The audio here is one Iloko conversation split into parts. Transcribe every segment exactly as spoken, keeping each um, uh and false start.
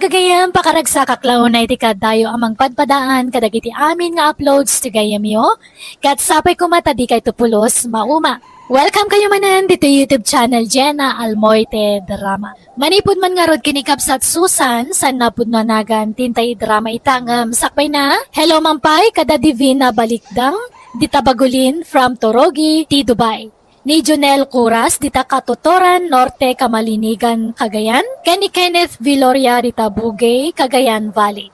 Gayam, pakaragsakak la unay ti kadayo a mangpadpadaan kadagiti amin nga uploads ti gayamyo, ket sapay koma ta dikayto pulos mauma. Welcome kayo manen ditoy YouTube channel Jenna Almoite Drama. Manipud man ngarud ken ni Kabsat Susan, saan na pudno a nagan ti intay idrama ita ngem sakbay na. Hello man pay kada Divina Balikdang, dita Bagulin from Torogi, ti Dubai. Ni Jonel Curas dita Katotoran Norte, Kamalinigan, Cagayan, ken ni Kenneth Viloria dita Bugey, Cagayan Valley.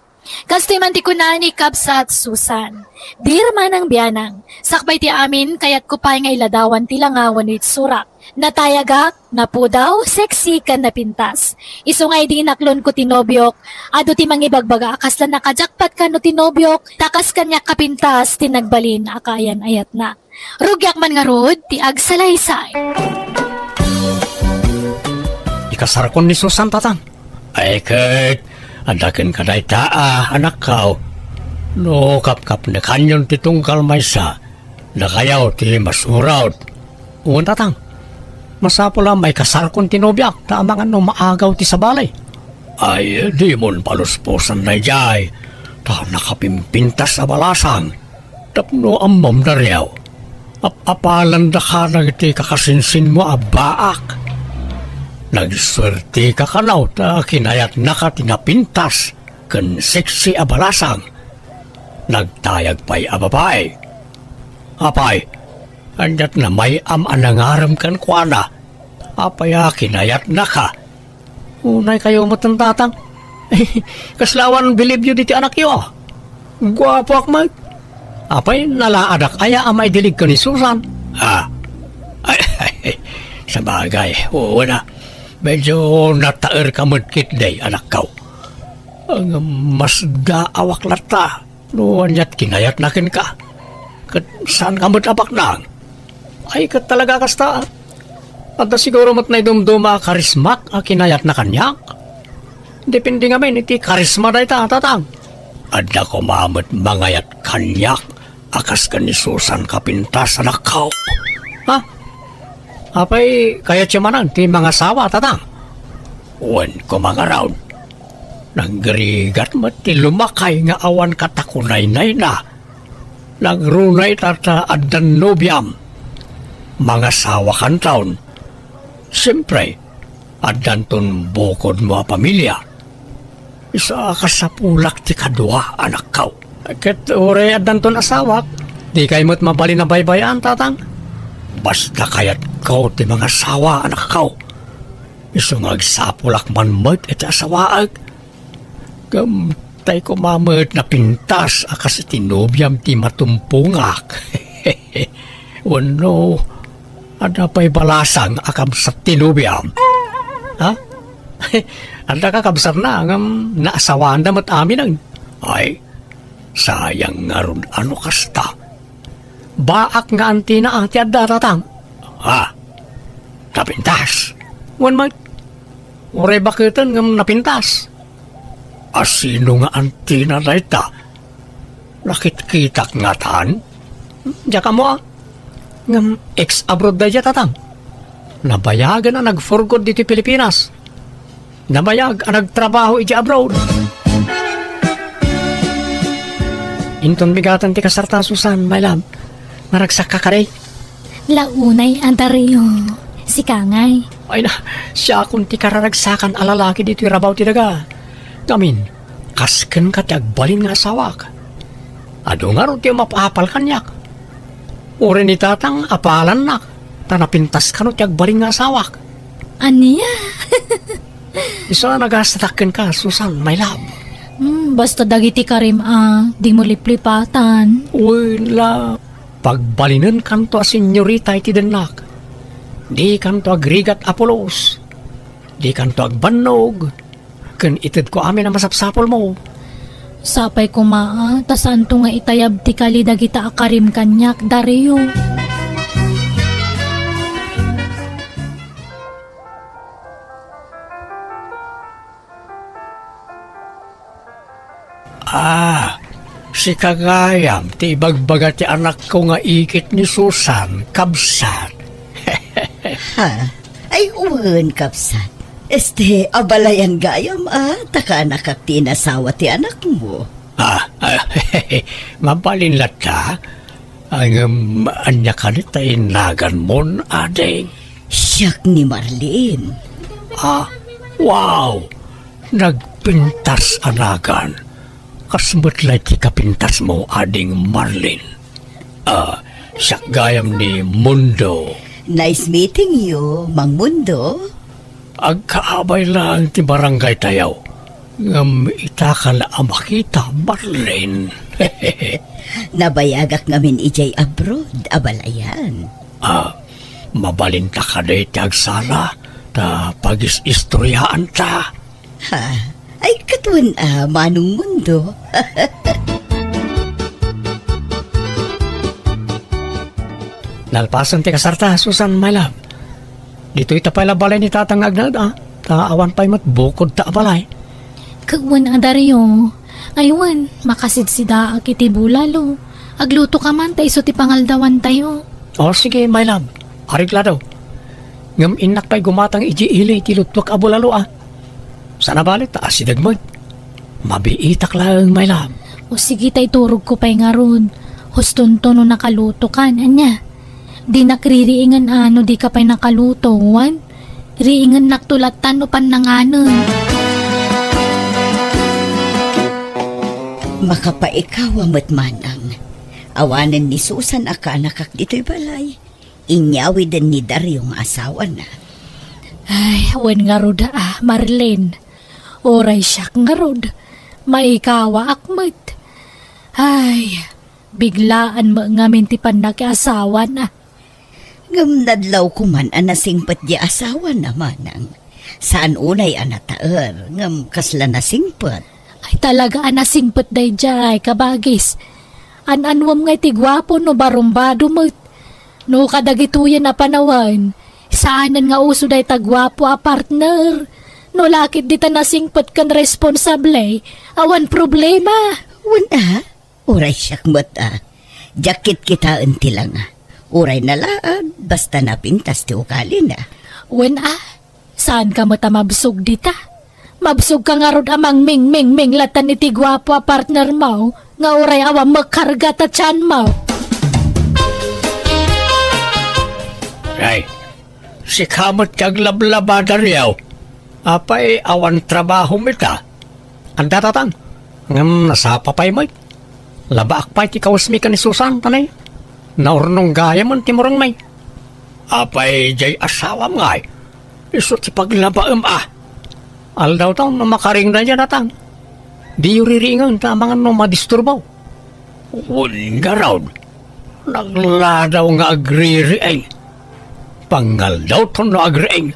Kastoy man ti kuna ni Kabsat Susan, "Dear Manang Bianang, sakbay ti amin, kayatko pay nga iladawan ti langa wenno itsurak. Natayagak, napudaw, sexy, ken napintas. Isu nga idi inaklonko ti nobiok, adu ti mangibagbaga a kasla nakajakpat kano ti nobiok, ta kas kaniak kapintas ti nagbalin a kaayan-ayatna." Rugiak man ngarud ti agsalaysay. Ikasarkon ni Susan, tatang. Ay ket, adda kenka dayta a, anakko. No kapkapnekanyon ti tunggal maysa, dakayo ti masurat. Wen, tatang. Masapul a maikasarkon ti nobiak, ta amangan no maagaw ti sabali. Ay, dimon palusposan daydiay, ta nakapimpintas a balasang. Tapno ammom, Dario, ap-apalandaka dagiti kakasinsinmo a baak. Nagsuerteka kano ta kinayatnaka ti napintas ken sexy a balasang. Nagtayag pay a babai. Apay, ania't namayam a nangarem kenkuana? Apay a kinayatnaka? Unay kayo met, tatang. Kasla awan bilibyo diti anakyo. Guapoak met. Apay, nalaadak aya a maidilig ken ni Susan? Ah. Ay, ay, ay. Sabagay, wen a. Medyo nataerka met ketdi, anakko. Ngem masdaawak latta no ania't kinayatna kenka. Ket saanka met a baknang. Ay, ket talaga kasta. Adda siguro met naidumduma a karismak a kinayatna kaniak. Depende ngamin iti karisma dayta, tatang. Adda koma met mangayat kaniak a kas ken ni Susan kapintas, anakko. Ha? Apay, kayatyo manen ti mangasawa, tatang? Wen koma ngarud. Nagrigat met ti lumakay nga awan katakunaynayna. Nagruna ita ta addan nobiam. Mangasawakanton. Siempre, addanton bukodmo a pamilia. Isu a kasapulak ti kadua, anakko. Ket uray addanton asawak, dikay met mabalin a baybay-an, tatang? Basta kayatko ti mangasawa, anakko. Isu nga agsapulak man met iti asawaek. Ngem tay koma met napintas a kas iti nobiam ti matumpongak. Wenno, adda pay balasang a kabsat ti nobiam? Ha? Adda kakabsatna, ngem naasawanda met aminen. Ay, sayang ngarud a no kasta. Baak nga antina a ti adda, tatang. Ha? Napintas? Wen met. Uray baketen ngem napintas. A sino nga antina dayta? Nakitkitak ngatan? Diak ammo a. Ngem ex-abroad daydiay, tatang. Nabayagen a nag-for good ditoy Pilipinas. Nabayag a nagtrabaho idiay abroad. Inton bigaten ti kasarta, Susan, my love. Naragsakka kadi? La unay a Dario, sika ngay. Ay na, siakon ti kararagsakan a lalaki ditoy rabaw ti daga. Ngamin, kas kenka ti agbalin nga asawak. Adu ngarud ti umap-apal kaniak. Uray ni tatang apalannak, ta napintas kano ti agbalin nga asawak. Ania? Isu a nagastatak kenka, Susan, my love. Hmm, basta dagiti karim a, dimo liplipatan. Uy, la. Pagbalinenkanto a senyorita iti dennak. Dikanto agrigat a pulos. Dikanto agbannog. Ken itedko amin a masapsapulmo. Sapay koma a, ta saanto nga itayab ti kali dagita a karim kaniak, Dario. Ah, sika gayam ti ibagbaga ti anakko nga igit ni Susan, kabsat. Ha? Ay, wen, kabsat. Este, abalayan gayam, a, ta kaanakak ti inasawa ti anakmo. Ah, ah, mabalin latta? Ngem, ania kadi ti naganmon, ading? Siak ni Marlene. Ah, wow! Nagpintas a nagan. Kas met lay ti kapintasmo, ading Marlene. Ah, siak gayam ni Mundo. Nice meeting you, Mang Mundo. Agkaabay laeng ti barangay tayo. Ngem ita ka la a makita, Marlene. Nabayagak ngamin idiay abroad, abalayan. Ah, mabalinta kadi ti agsala, ta pagis-istoryaanta. Ha? Ay, katuen a, Manong Mundo. Nalpasen ti kasarta, Susan, my love. Ditoy ta pay la balay ni Tatang nga agnaed, a. Ta awan pay met bukodta a balay. Ket wen a, Dario. Ay wen, makasidsidaak iti bulalo. Agluto ka man ta isu ti pangaldawantayo. O, sige, my love. Areglado. Ngem innak pay gumatang idiay ili ti luttuak a bulalo, a. Saan a bale ta asideg met. Mabiitak laeng, my love. O sige, ta iturogko pay ngarud. Hustonto no nakalutokan, ania? Dinak ririingen a no dika pay nakaluto, wen? Riingennakto latta no pannanganen. Makapaikawa met, Manang. Awanen ni Susan a kaanakak ditoy balay. Inyawiden ni Dario nga asawana. Ay, wen ngarud a, Marlene. Uray siak ngarud, maikawaak met. Ay, biglaan met ngamin ti pannakiasawana. Ngem nadlawko man a nasingpet ti asawana, Manang. Saan unay a nataer, ngem kasla nasingpet. Ay, talaga a nasingpet daydiay, kabagis. An-anuem nga iti guapo no barumbado met. No kadagitoyen a panawen, saanen nga uso dayta guapo a partner. No la ket dita nasingpet ken responsable, awan problema. Wen a, uray siak met a. Diak kitkitaen ti langa. Uray nalaag, basta napintas ti ugalina. Wen a, saanka met a mabsog dita. Mabsogka ngarud a mangmingmingming latta iti guapo a partnermo nga uray awan makarga ta tianmo. Ay, sika met ti aglablaba, Dario. Apay, awan trabahom ita? Anda, Tatang? Ngem nasapa pay met. Labaak pay ti kawesmi ken ni Susan, ta ne, naurnong gayamen ti murengmi. Apay, diay asawam ngay? Isu ti paglabaem a. Aldawto no makariing daydiay, Tatang. Diyo ririingen ta amangan no madisturbo. Wen ngarud, nagladaw nga agririing. Pangaldawto no agriing.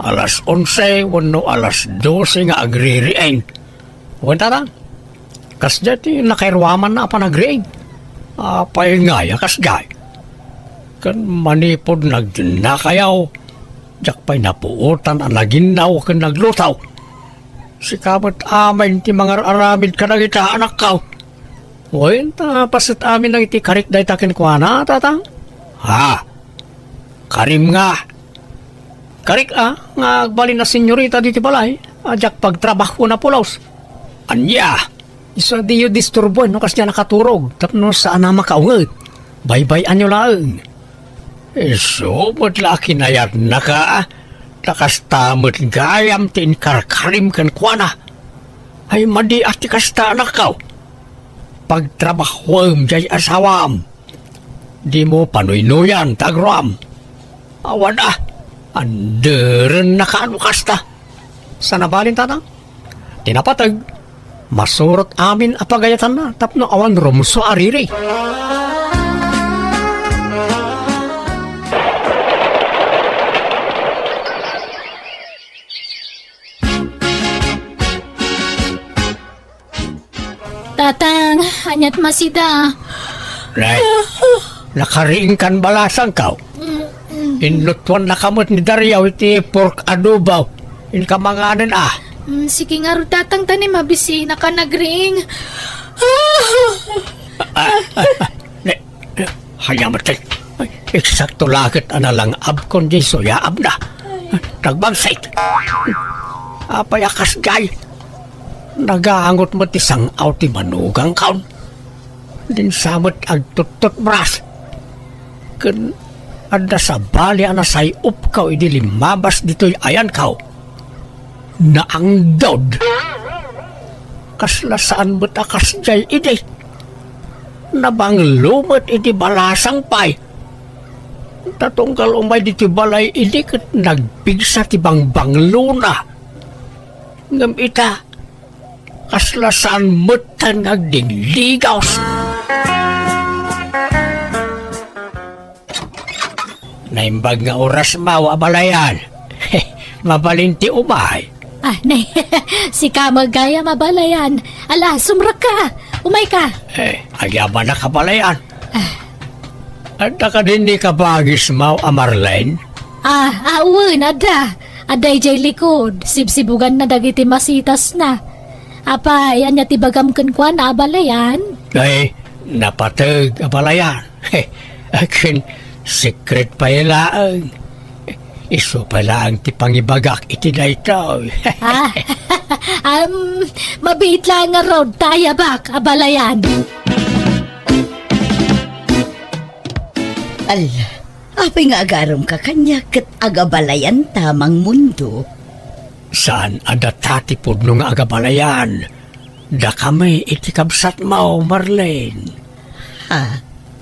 Alas onse wenno alas dose nga agririing. Wen, Tatang, kasdiay ti nakairuamanna a panagriing. Apay ngay a kasdiay? Ken manipud nagdennakayo, diak pay napuotan a naginnaw ken nagluto. Sika met amin ti mangar-aramid kadagita anakko. Wen, ta paset amin dagiti karik dayta kenkuana, Tatang? Ha? Karim nga? Karik a, nga agbalin a senyorita ditoy balay, a diak pagtrabahuona pulos. Ania? Isu a diyo disturboen no kasdiay nakaturog, tapno saan a makaunget. Baybay-anyo laeng. Isu met la a kinayatnaka, ta kasta met gayam ti inkarkarim kenkuana. Ay, madi a ti kasta, anakko. Pagtrabahuem diay asawam. Dimo panuynuyan ti agruam. Awan a, anderennaka no kasta. Saan a balin, Tatang? Ti napateg, masurot amin a pagayatanna tapno awan rumsua a riri. Tatang, aniat masida? Nay, nakariingkan balasangko. Mm, mm. Inlutuannaka met ni Dario iti pork adobo. Inka manganen a. Mm, sige ngarud, Tatang, ta ne, mabisinaka nagriing. Ah, ah, ah, ne, Ania met, ay, eksakto la ket a nalangabkon diay suyaabna. Nagmamsit! Apay a kasdiay? Nagaangot met ti sang-aw ti manugangkaon. Dinsa met agtuttutbras. Ken adda sabali a nasay-opkaw idi limmabas ditoy ayankaw. Naangdod. Kasla saan met a kasdiay idi. Nabanglo met iti balasang pay. Ta tunggal umay ditoy balay idi ket nagpigsa ti bangbanglona. Ngem ita, kasla saan metten nga agdindigaw. Naimbag nga oras maw, abalayan. Mabalin ti umay. Ah, nay, sika met gayam, abalayan. Ala, sumrekka. Umayka. Eh, agyamanak, abalayan. Ah. Adda kadin ni kabagis maw a Marlene? Ah, ah, wen, adda. Adda idiay likod. Sibsibuganna dagiti masitasna. Apay, ania ti bagam kenkuana, abalayan? Ay, napateg, abalayan. Akin, secret pay laeng. Isu pay laeng ti pangibagak iti daytoy. Ah, um, mabiit laeng ngarud ta ayabak, abalayan. Ala, apay nga agaremka kaniak ket agabalayanta, Mangmundo? Saan a data ti pudno nga agabalayan. Dakami iti kabsatmo, Marlene. Ha?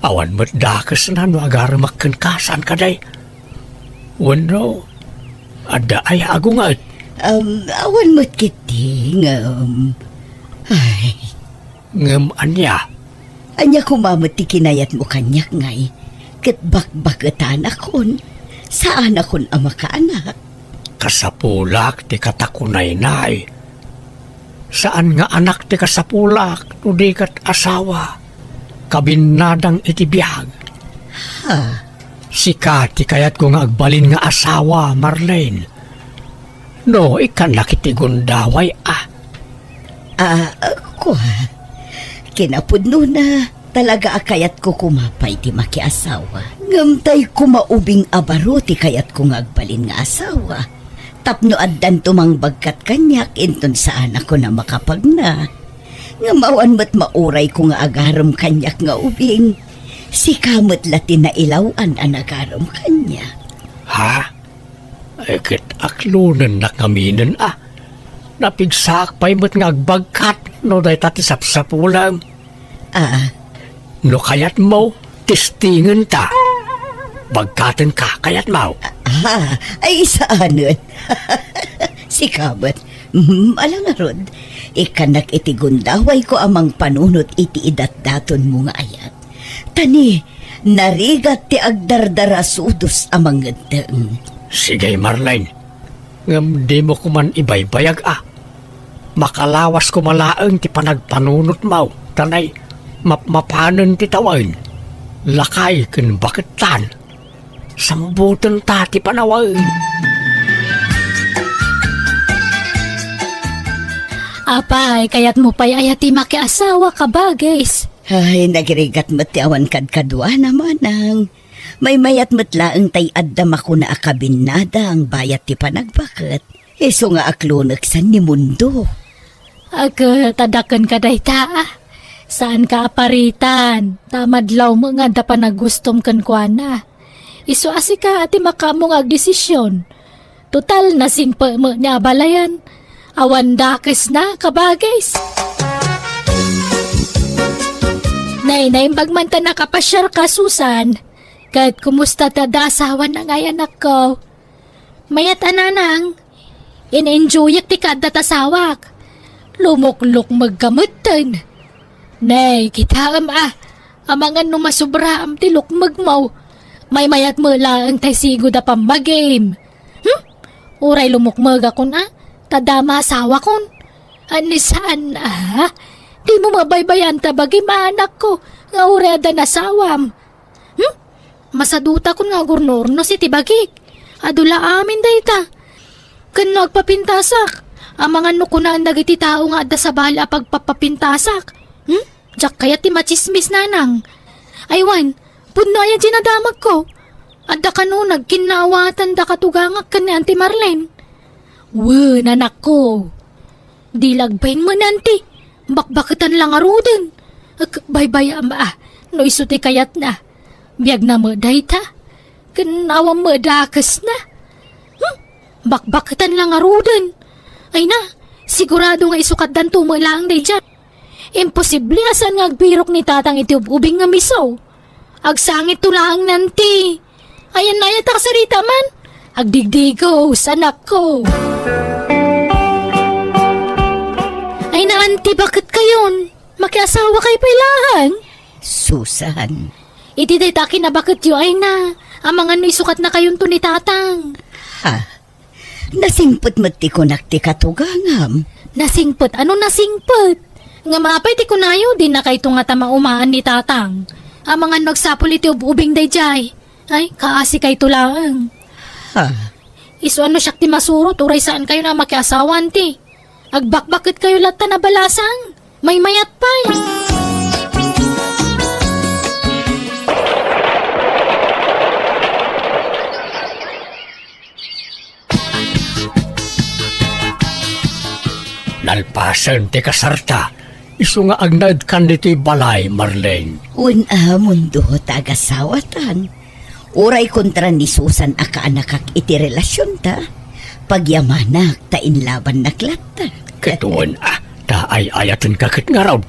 Awan met dakesna no agaremak kenka, saan kadi? Wenno, adda aya a gunget? Um, awan met ketdi, ngem, ay. Ngem ania? Ania koma met ti kinayatmo kaniak, ngay? Ket bakbaketanakon. Saanakon a makaanak. Kasapulak ti katakunaynay. Saan nga anak ti kasapulak no di ket asawa, kabinnadang iti biag. Ha? Sika ti kayatko nga agbalin nga asawa, Marlene. No, ikkannak iti gundaway, a. Ah, kua. Kinapudnona, talaga a kayatko koma pay ti makiasawa. Ngem tay koma ubing a baro ti kayatko nga agbalin nga asawa. Tapno addanto mangbagkat kaniak inton saanakon a makapagna. Ngem awan met maurayko nga agarem kaniak nga ubing. Sika met la ti nailaw-an a nagarem kaniak. Ha? Ay, ket aklonennak ngaminen a. Napigsaak pay met nga agbagkat no dayta ti sapsapulem. Ah. No kayatmo, testingenta. Bagkatenka, kayatmo? Ah, ay, saanen. Sika met. Mm, ala ngarud, ikkannak iti gundawayko a mangpanunot iti idatdatonmo nga ayat. Ta ni, narigat ti agdardarasudos a mangeddeng. Sige, Marlene. Ngem dimo koman ibaybayag a. Makalawas koma laeng ti panagpanunotmo, ta nay, mapmapanen ti tawen. Lakay ken bakettan. Sambutenta ti panawen. Apay, kayatmo pay aya ti makiasawa, kabagis? Ay, nagrigat met ti awan kadkaduana, manang. Maymayat met laeng tay adda makuna a kabinnadang bayat ti panagbaket. Isu nga akloneksan ni Mundo. Agket, adda kenka dayta, a. Saanka a paritan, ta madlawmo nga adda panagustom kenkuana. Isu a sika a ti makaammo nga agdesisyon. Total, nasingpet met ni abalayan. Awan dakesna, kabagis. Nay, naimbag man ta nakapasiarka, Susan. Ket kumusta ti adda asawana ngay, anakko? Mayat a, nanang. In-enjoyak ti kaadda ti asawak. Lumuklukmegka metten. Nay, kitaem a, amangan no masubraam ti lukmegmo. Maymayat met laeng tay sigud a pammagim. Hmm? Uray lumukmegakon a, ta adda asawakon. Ani saan a? Dimo mabaybayan ta bagim, anakko, nga uray adda asawam. Hmm? Masadutakon nga agurno-urnos iti bagik. Adu la amin dayta. Ken no agpapintasak, amangan no kunaen dagiti tao nga adda sabali a pagpapapintasak. Hmm? Diak kayat ti matsismis, nanang. Ay wen, pudno aya ti nadamagko. Adda kano nagkinnaawatan da katugangak ken ni Auntie Marlene? Wen, anakko. Di la agbain man, Auntie. Bakbaketan la ngaruden. Ek, baybay-am, ah, no isu ti kayatna. Biagna met dayta. Ken awan met dakesna. Hmm? Bakbaketan la ngaruden. Ay na, sigurado nga isukatdanto met laeng daydiay. Imposible a saan nga agbirok ni Tatang iti ub-ubing nga miso. Agsangitto laeng, Auntie. Ayan na, ayan ta kasarita man. Agdigdigos, anakko. Ay na, Auntie, baket kayon? Makiasawa kayo pay laeng? Susan. Iti dayta kinabaketyo, ay na. Amangan no isukatna kayonto ni Tatang. Ha? Nasingpet met ti kunak ti katugangam. Nasingpet? Ano nasingpet? Ngem apay ti kunayo, dinakayto ngata maumaan ni Tatang? Amangan no agsapul iti ub-ubing daydiay. Ay, kaasikayto laeng. Ha? Isu ano siak ti masurot, uray saan kayo na makiasawa, Auntie? Agbakbaket kayo latta na balasang. Maymayat pay. Nalpasen ti kasarta, isu nga agnaedkan ditoy balay, Marlene. Wen a, Mundo, ta agasawatan. Uray kontra ni Susan a kaanakak iti relasionta, pagyamanak ta inlabannak latta. Ket wen a, ta ay-ayatenka ket ngarud.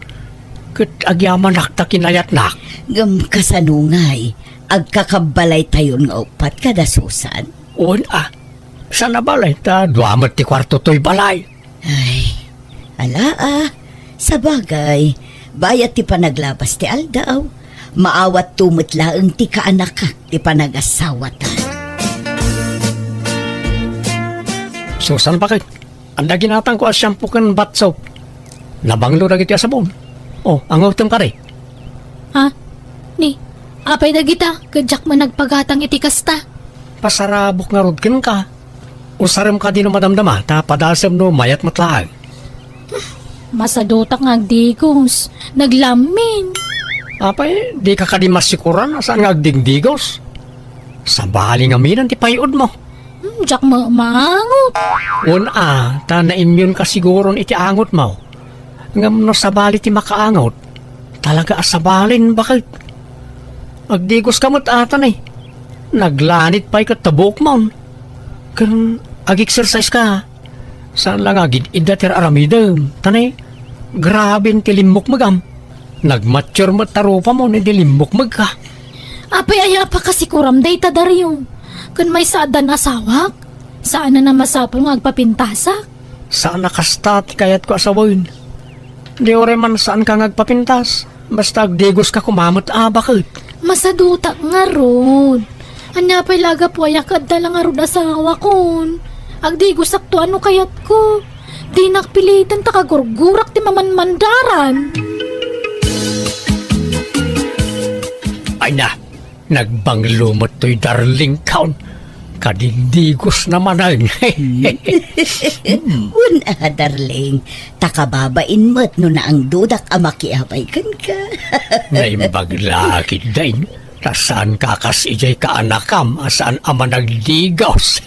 Ket agyamanak ta kinayatnak. Ngem kasano ngay, agkakabbalaytayon nga uppat kada Susan? Wen a, saan a balay ta dua met ti kuarto toy balay. Ay, ala a, sabagay, bayat ti panaglabas ti aldaw, maawatto met laeng ti kaanakak ti panagasawatan. Susan, baket, adda ginatangko a shampoo ken bath soap. Nabanglo dagiti a sabon. O, angutem kadi. Ha? Ni, apay dagita, ket diak man nagpagatang iti kasta. Pasarabok ngarud kenka. Usarem kadi no madamdama, ta padasem no mayat met laeng. Masadutak nga agdigos. Naglammin. Apay, dika kadi masikuran a saan nga agdigdigos? Sabali ngamin ti pay-udmo. Hmm, diak ma-, maangot. Wen a, ta naimyonka siguron iti angotmo. Ngem no sabali ti makaangot, talaga a sabalin, baket. Agdigoska met ata ni. Naglanit pay ket ta buokmon. Ken ag-exercise ka. Saan la nga agid-idda ti ar-aramidem. Ta ni, graben ti limmukmegam. Nagmature met ta rupamon idi limmukmegka. Apay aya a pakasikuram dayta, Dario? Ken maysa addan asawak? Saan a masapul nga agpapintasak? Saan a kasta ti kayatko a sawen. Di uray man saanka nga agpapintas. Basta agdigoska koma met a, baket. Masadutak ngarud. Ania pay la a gapu aya ket adda la ngarud asawakon? Agdigosakto a no kayatko. Dinak piliten ta kagurgurak ti mamanmandaran. Ay na, nagbanglo met toy darling kaon. Kadigdigosna manen. Wen a, darling, ta kababain met no naangdudak a makiabay kenka. Naimbag la a kiddain, ta saanka kas idiay kaanakam a saan a managdigos.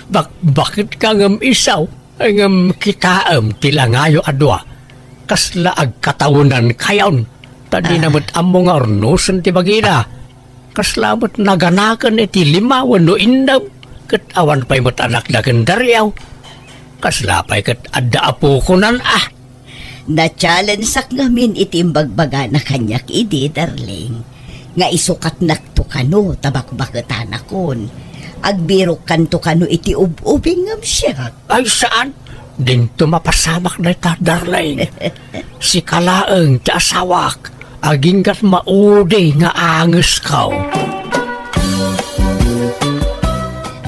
Bakbaketka ngem isu. Ngem kitaem ti langayo a dua, kasla agkatawenankayon, ta dina met ammo nga urnosen ti bagina. Kasla met naganaken iti lima wenno innem, ket awan pay met anakda ken Dario. Kasla pay ket adda apokonan a. Na-challengeak ngamin iti imbagbagana kaniak idi, darling, nga isukatnakto kano ta bakbaketanakon. Agbirokkanto kano iti ub-ubing ngem siak. Ay, saan? Dinto mapasamak dayta, darling. Sika laeng ti asawak. Aginggat maudi nga angesko.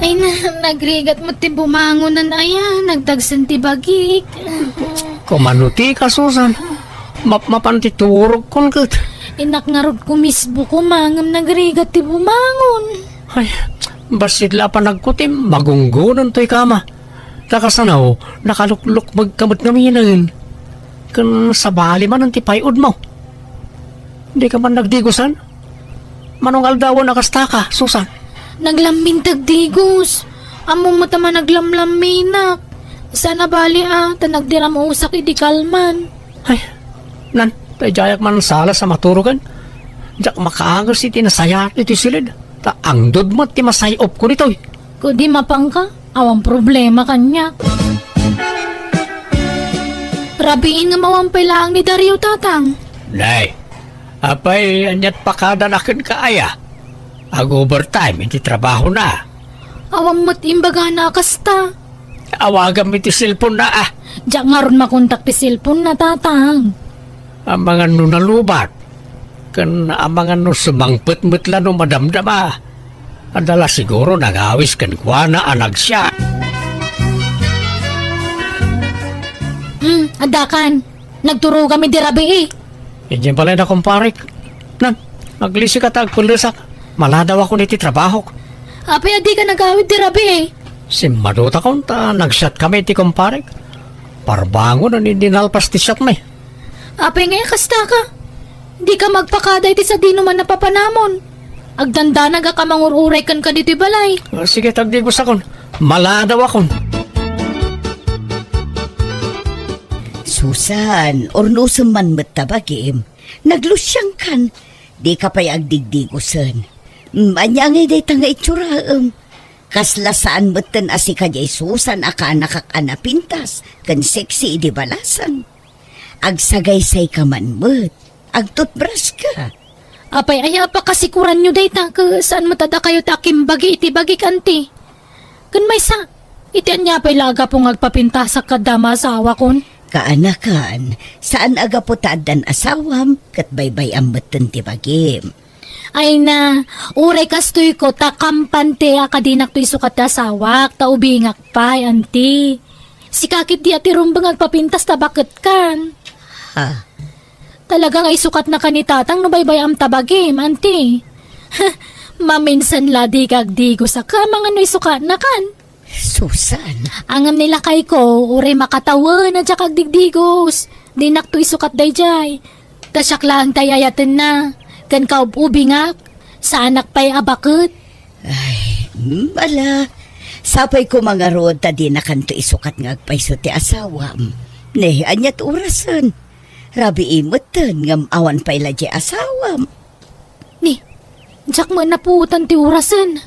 Ay na, nagrigat met ti bumangonan aya, nagdagsen ti bagik. Kumano ti kasusan? Mapmapan ti turogkon ket. Innak ngarud kumisbo koma ngem nagrigat ti bumangon. Ay, bassit la a panagkutim, magunggonen toy kama. Ta kasano, nakaluklukmegka met ngaminen. Ken sabali manen ti pay-udmo. Dika man nagdigosan? Mano nga aldawen a kastaka, Susan? Naglammintag digos. Ammom met a managlamlamminak. Saan a bali a, ta nagdiramusak idi kalman. Ay, nan, daydiayak man salas a maturogen. Diak makaanges iti nasayaat iti siled. Ta angdud met ti masay-opko ditoy. Kudi mapanka, awan problema kaniak. Rabiin nga awan pay laeng ni Dario, Tatang. Nay, apay, aniat pakada nakenka aya? Ag-overtime iti trabahona. Awan met imbagana a kasta. Awagam iti cellphone na, ah. Diak ngarud makontak ti cellphone na, Tatang. Amangan no nalubat, ken amangan no sumangpet met la no madamdama. Adda la siguro nangawis kenkuana a nagsiak. Hmm, addakan. Nagturogam idi rabii. Idiay balay da kumparek. Nan, aglisika ta agpellesak. Maladawakon iti trabahok. Apay a dika nagawid idi rabii? Simmadutakon ta nagsiatkami iti kumparek. Parbangon a ni dinalpas ti siatmi. Apay nga kasta ka? Dika magpakada iti sadinoman a papanamon. Agdandanag a kamangur-uray kenka ditoy balay. Ah, sige, tagdigusakon. Maladawakon. Susan, urnosem man met ta bagim. Naglusiangkan. Dika pay agdigdigusen. Mm, ania ngay dayta nga itsuraem? Kasla saan metten a sika diay Susan a kaanakak a napintas ken sexy idi balasang. Agsagaysayka man met. Agtutbras ka. Apay aya a pakasikuranyo dayta, ket saan met a dakayo ti akimbagi iti bagik, anti? Ken maysa, iti ania pay la a gapu nga agpapintasak kadda maasawakon? Kaanakan, saan a gapu ta addan asawam, ket baybay-am metten ti bagim. Ay na, uray kastoyko ta kampante a kadinakto isukat ti asawak, ta ubingak pay, anti. Sika ketdi a ti rumbeng agpapintas ta baketkan. Ha? Talaga nga isukatnaka ni Tatang no baybay-am ta bagim, anti. Maminsan la dika agdigos a ka, amangan no isukatnakan. Susan. Ngem ni lakayko, uray makatawen a diak agdigdigos. Dinakto isukat daydiay. Ta siak laeng ti ay-ayatenna. Ken kaub-ubingak, saanak pay a baket. Ay, mm, ala. Sapay koma ngarud ta dinakanto isukat nga agpayso ti asawam. Ne, aniat orasen? Rabii metten ngem awan pay la diay asawam. Ni, diak met napuotan ti orasen.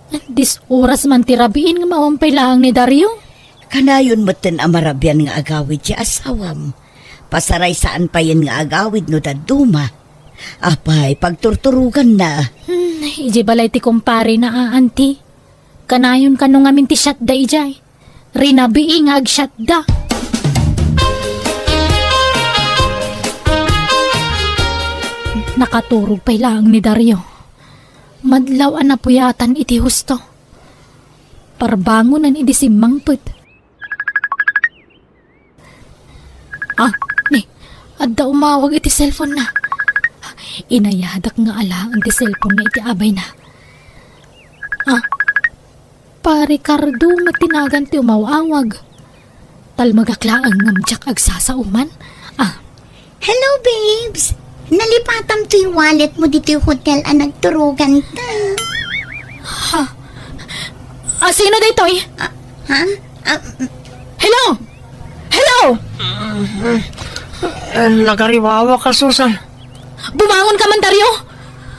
Dis oras man ti rabiin ngem awan pay laeng ni Dario. Kanayon metten a marabian nga agawid ti asawam. Pasaray saan payen nga agawid no dadduma. Apay, pagturturoganna. Hmm, idiay balay ti kumparena a, anti. Kanayon kano ngamin ti siatda idiay. Rinabii nga agsiatda. Nakaturog pay laeng ni Dario. Madlaw a napuyatan iti husto. Parbangonan idi simmangpet. Ah, ni, adda umawag iti cellphone na. Inayadak nga alaen ti cellphone na iti abayna. Ah, Pare Cardo met ti nagan ti umaw-awag. Talmagak laeng ngem diak agsasao man. Ah. Hello, babes. Nalipatam toy wallet mo ditoy hotel a nagturogan ta. Ha? Ah, sino daytoy? Ah, ha? Ah, Hello? Hello? Eh, nagariwawa ka, Susan. Bumangon ka man, Dario!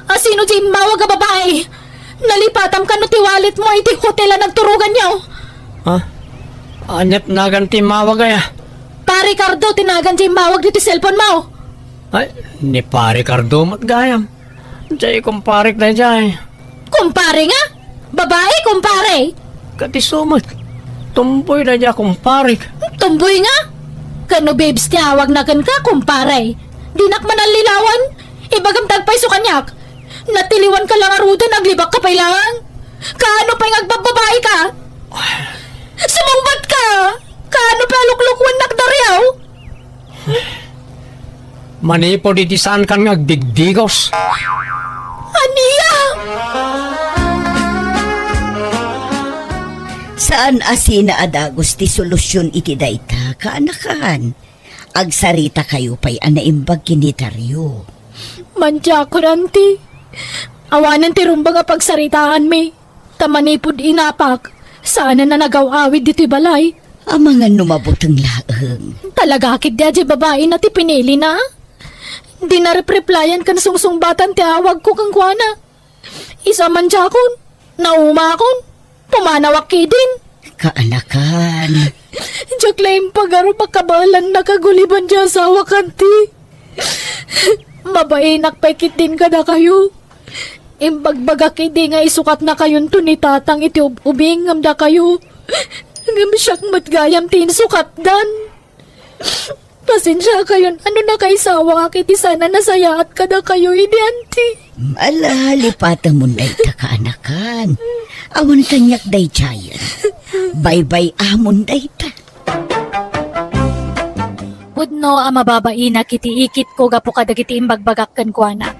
Asino ti immawag a babae? Nalipatam kano ti wallet mo iti hotel a nagturoganyo? Ha? Aniat nagan ti immawag aya? Pare Cardo ti nagan ti immawag ditoy cellphone mo. Ay, ni Pare Cardo met gayam. Diay kumparek daydiay. Kumpare nga? Babae, kumpare? Ket isu met. Tumboy daydiay a kumparek. Tumboy nga? Ken no babes ti awagna kenka, kumpare. Dinak man allilawan. Ibagam ti agpayso kaniak. Natiliwan ka la ngaruden, aglibak ka pay laeng. Kaano pay nga agbabbabae ka? Sumungbat ka! Kaano pay a luklukuennak, Dario? Manipud iti saankan nga agdigdigos. Ania? Saan a sina a dagus ti solusyon iti dayta, kaanakan. Agsaritakayo pay a naimbag ken ni Dario. Madiakon, anti. Awanen ti rumbeng a pagsaritaanmi. Ta manipud inapak, saan a nagaw-awid ditoy balay. Amangan no mabuteng laeng. Talaga ketdi a diay babaina ti pinilina? Di na repreplayan ken sungsungbatan ti awagko kenkuana. Isu a mandiakon, naumakon, pumanawak ketdin. Kaanakan. Diak la impagarup a kabaelanna kaguliban ti asawakanti. Mabainak pay ketdin kadakayo. Imbagbagak idi nga isukatnakayonto ni Tatang iti ub-ubing ngem dakayo. Ngem siak met gayam ti insukatdan. Pasensiakayon, no nakaisawak iti saan a nasayaat kadakayo idi anti. Ala, lipatamon dayta kaanakan. Awan kaniak daydiayen. Baybay-amon dayta. Pudno a mababainak iti ikitko gapu kadagiti imbagbagak kenkuana.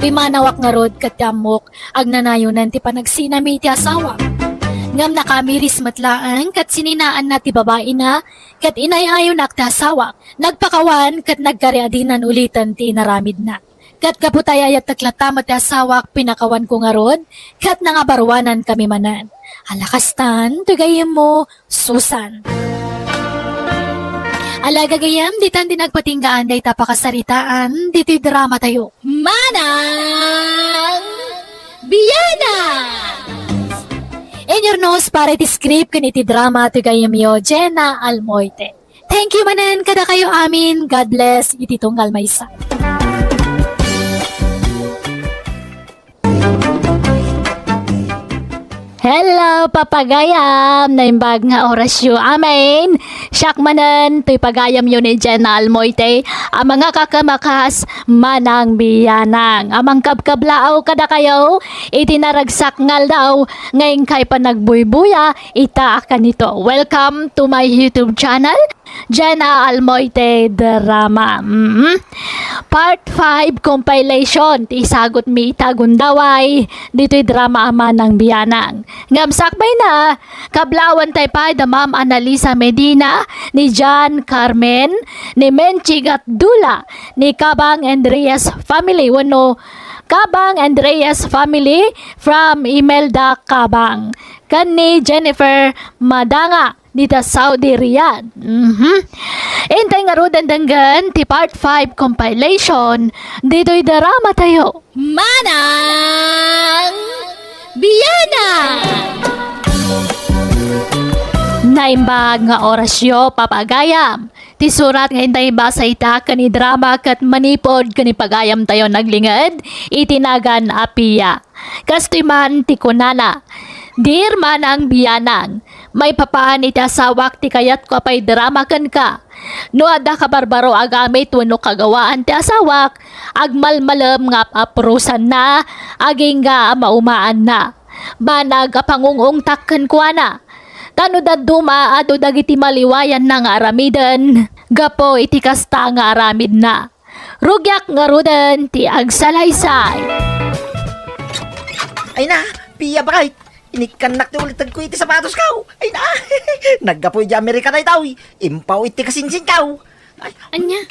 Pimanawak ngarud ket ti ammok, agnanayonen ti panagsinami iti asawak. Ngem nakamiris met laeng ket sininaanna ti babaina, ket inay-ayonak ti asawak. Nagpakawan ket nagkariadinan uliten ti inaramidna. Ket gapu ta ay-ayatek latta met ti asawak, pinakawanko ngarud, ket nangabaruanankami manen. Ala kastan, ti gayyemmo, Susan. Ala gagayyem, ditan ti nagpatinggaan dayta pakasaritaan, ditoy dramatayo. Manang Biana! Inyurnos para iti script ken iti drama ti gayyemyo, Jenna Almoite. Thank you manen kadakayo amin. God bless iti tunggal maysa. Hello, papagayam! Naimbag nga orasyo amin. Siak manen, toy pagayamyo ni Jenna Almoite, a mangakakamakas, Manang Bianang. A mangkabkablaaw kadakayo, iti naragsak nga aldaw, nga inkay panagbuybuya, ita a kanito. Welcome to my YouTube channel. Jenna Almoite Drama. Mm. Part five compilation ti isagutmi ita gundaway ditoy drama a Manang Bianang. Ngem sakbayna, kablaawan tay pay da Ma'am Annalisa Medina, ni John Carmen, ni Menchi Gatdula, ni Kabang and Reyes family wenno Kabang and Reyes family from Imelda Kabang, ken ni Jennifer Madanga. Dita Saudi Riyadh. Mhm. Intay ngaruden denggen ti part five compilation ditoy drama tayo. Manang Biana! Naimbag nga orasyo, papagayam. Ti surat nga intay basa ita ken idrama ket manipud ken ipagayam tayo naglinged iti nagan a Pia. Kastoy man ti kunana, Dear Manang Bianang, maipapan iti asawak ti kayatko a paidrama kenka. No adda kabarbaro a gamit wenno kagawaan ti asawak, agmalmalem nga ap-aprosanna, agingga a maumaanna. Banag a pangung-ungtak kenkuana. Ta no dadduma, adu dagiti maliwayanna nga aramiden gapu iti kasta nga aramidna. Rugiak ngaruden ti agsalaysay. Ay na, Pia, bakit? Inikkannak ti ulitegko iti sapatosko. Ay na, naggapu iti Amerika daytoy. Impaw iti kasinsinko. Ay. Ania?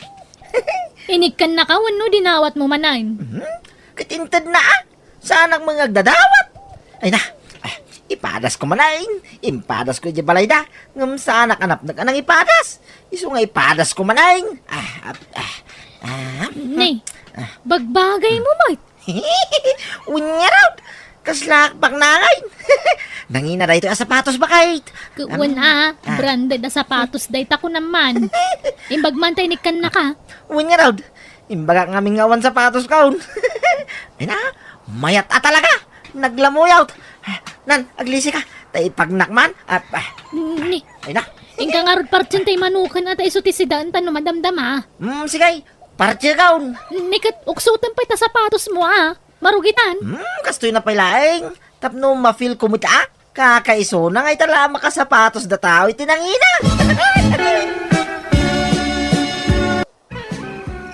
Inikkannaka wenno dinawatmo manen? Mhm. Ket intedna, ah. Saanak met nga agdadawat. Ay na, ah, ipadasko manen. Impadasko idiay balayda. Ngem saanak a napnek a nangipadas. Isu nga ipadasko manen. Ah, ah, ah, ah. Ni, ah, bagbagaymo met. Wen ngarud, kaslaak paknangen. Nangina daytoy a sapatos, bakit? Wen a, ah, branded a sapatos dayta kunam man. Imbag man ta inikkannaka. Wen ngarud, imbagak ngamin nga awan sapatoskon. Ay na, mayat a talaga. Naglamuyot. Nan, aglisika. Ta ipagnak man. Ap-, ah. Ni, ay na. Inka ngarud partien ta imanuken a ta isu ti sidaan ta no madamdama. Hmm, sige. Partie kaon. Ni ket uksoten pay ta sapatosmo a. Marugitan. Hmm, kastoy na pay laeng. Tapno ma-feel ko met a kakaisuna nga ita la a makasapatos dataw iti nangina.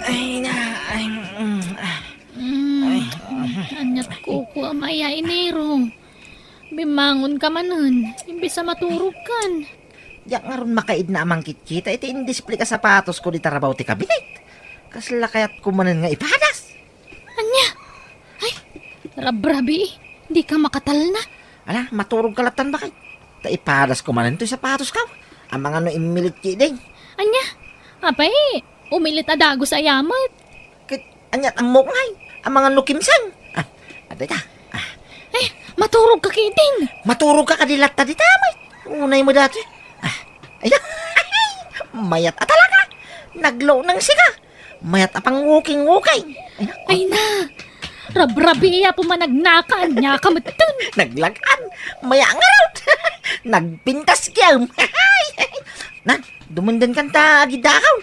Ay na, ay, mm, ah. Mm, ay, aniat kuko a maya inero. Bimmangon ka manen, imbes a maturog kan. Diak ngarud makaidna a mangkitkita iti indisplay a sapatosko dita rabaw ti kabinet. Kasla kayatko manen nga ipadas. Ania? Ay, rabrabii, dika makatalna. Ala, maturogka lattan, baket. Ta ipadasko manen toy sapatosko. Amangan no immilit ketdin. Ania? Apay, umilit a dagus aya met. Ket aniat ammok ngay? Amangan no kimseng. Ah, adda ita. Ah. Eh, maturogka ketdin. Maturogka kadi latta dita met. Unay met daytoy. Ah, ay, mayat a talaga. Naglawneng sika. Mayat a pangwuking-wuking. Ay, na. Ay na. Rabrabii a pumanagnaka, ania ka metten. Naglagan. Maya ngarud. Nagpintas kiyam. Na, dumenden kanta agidakaw.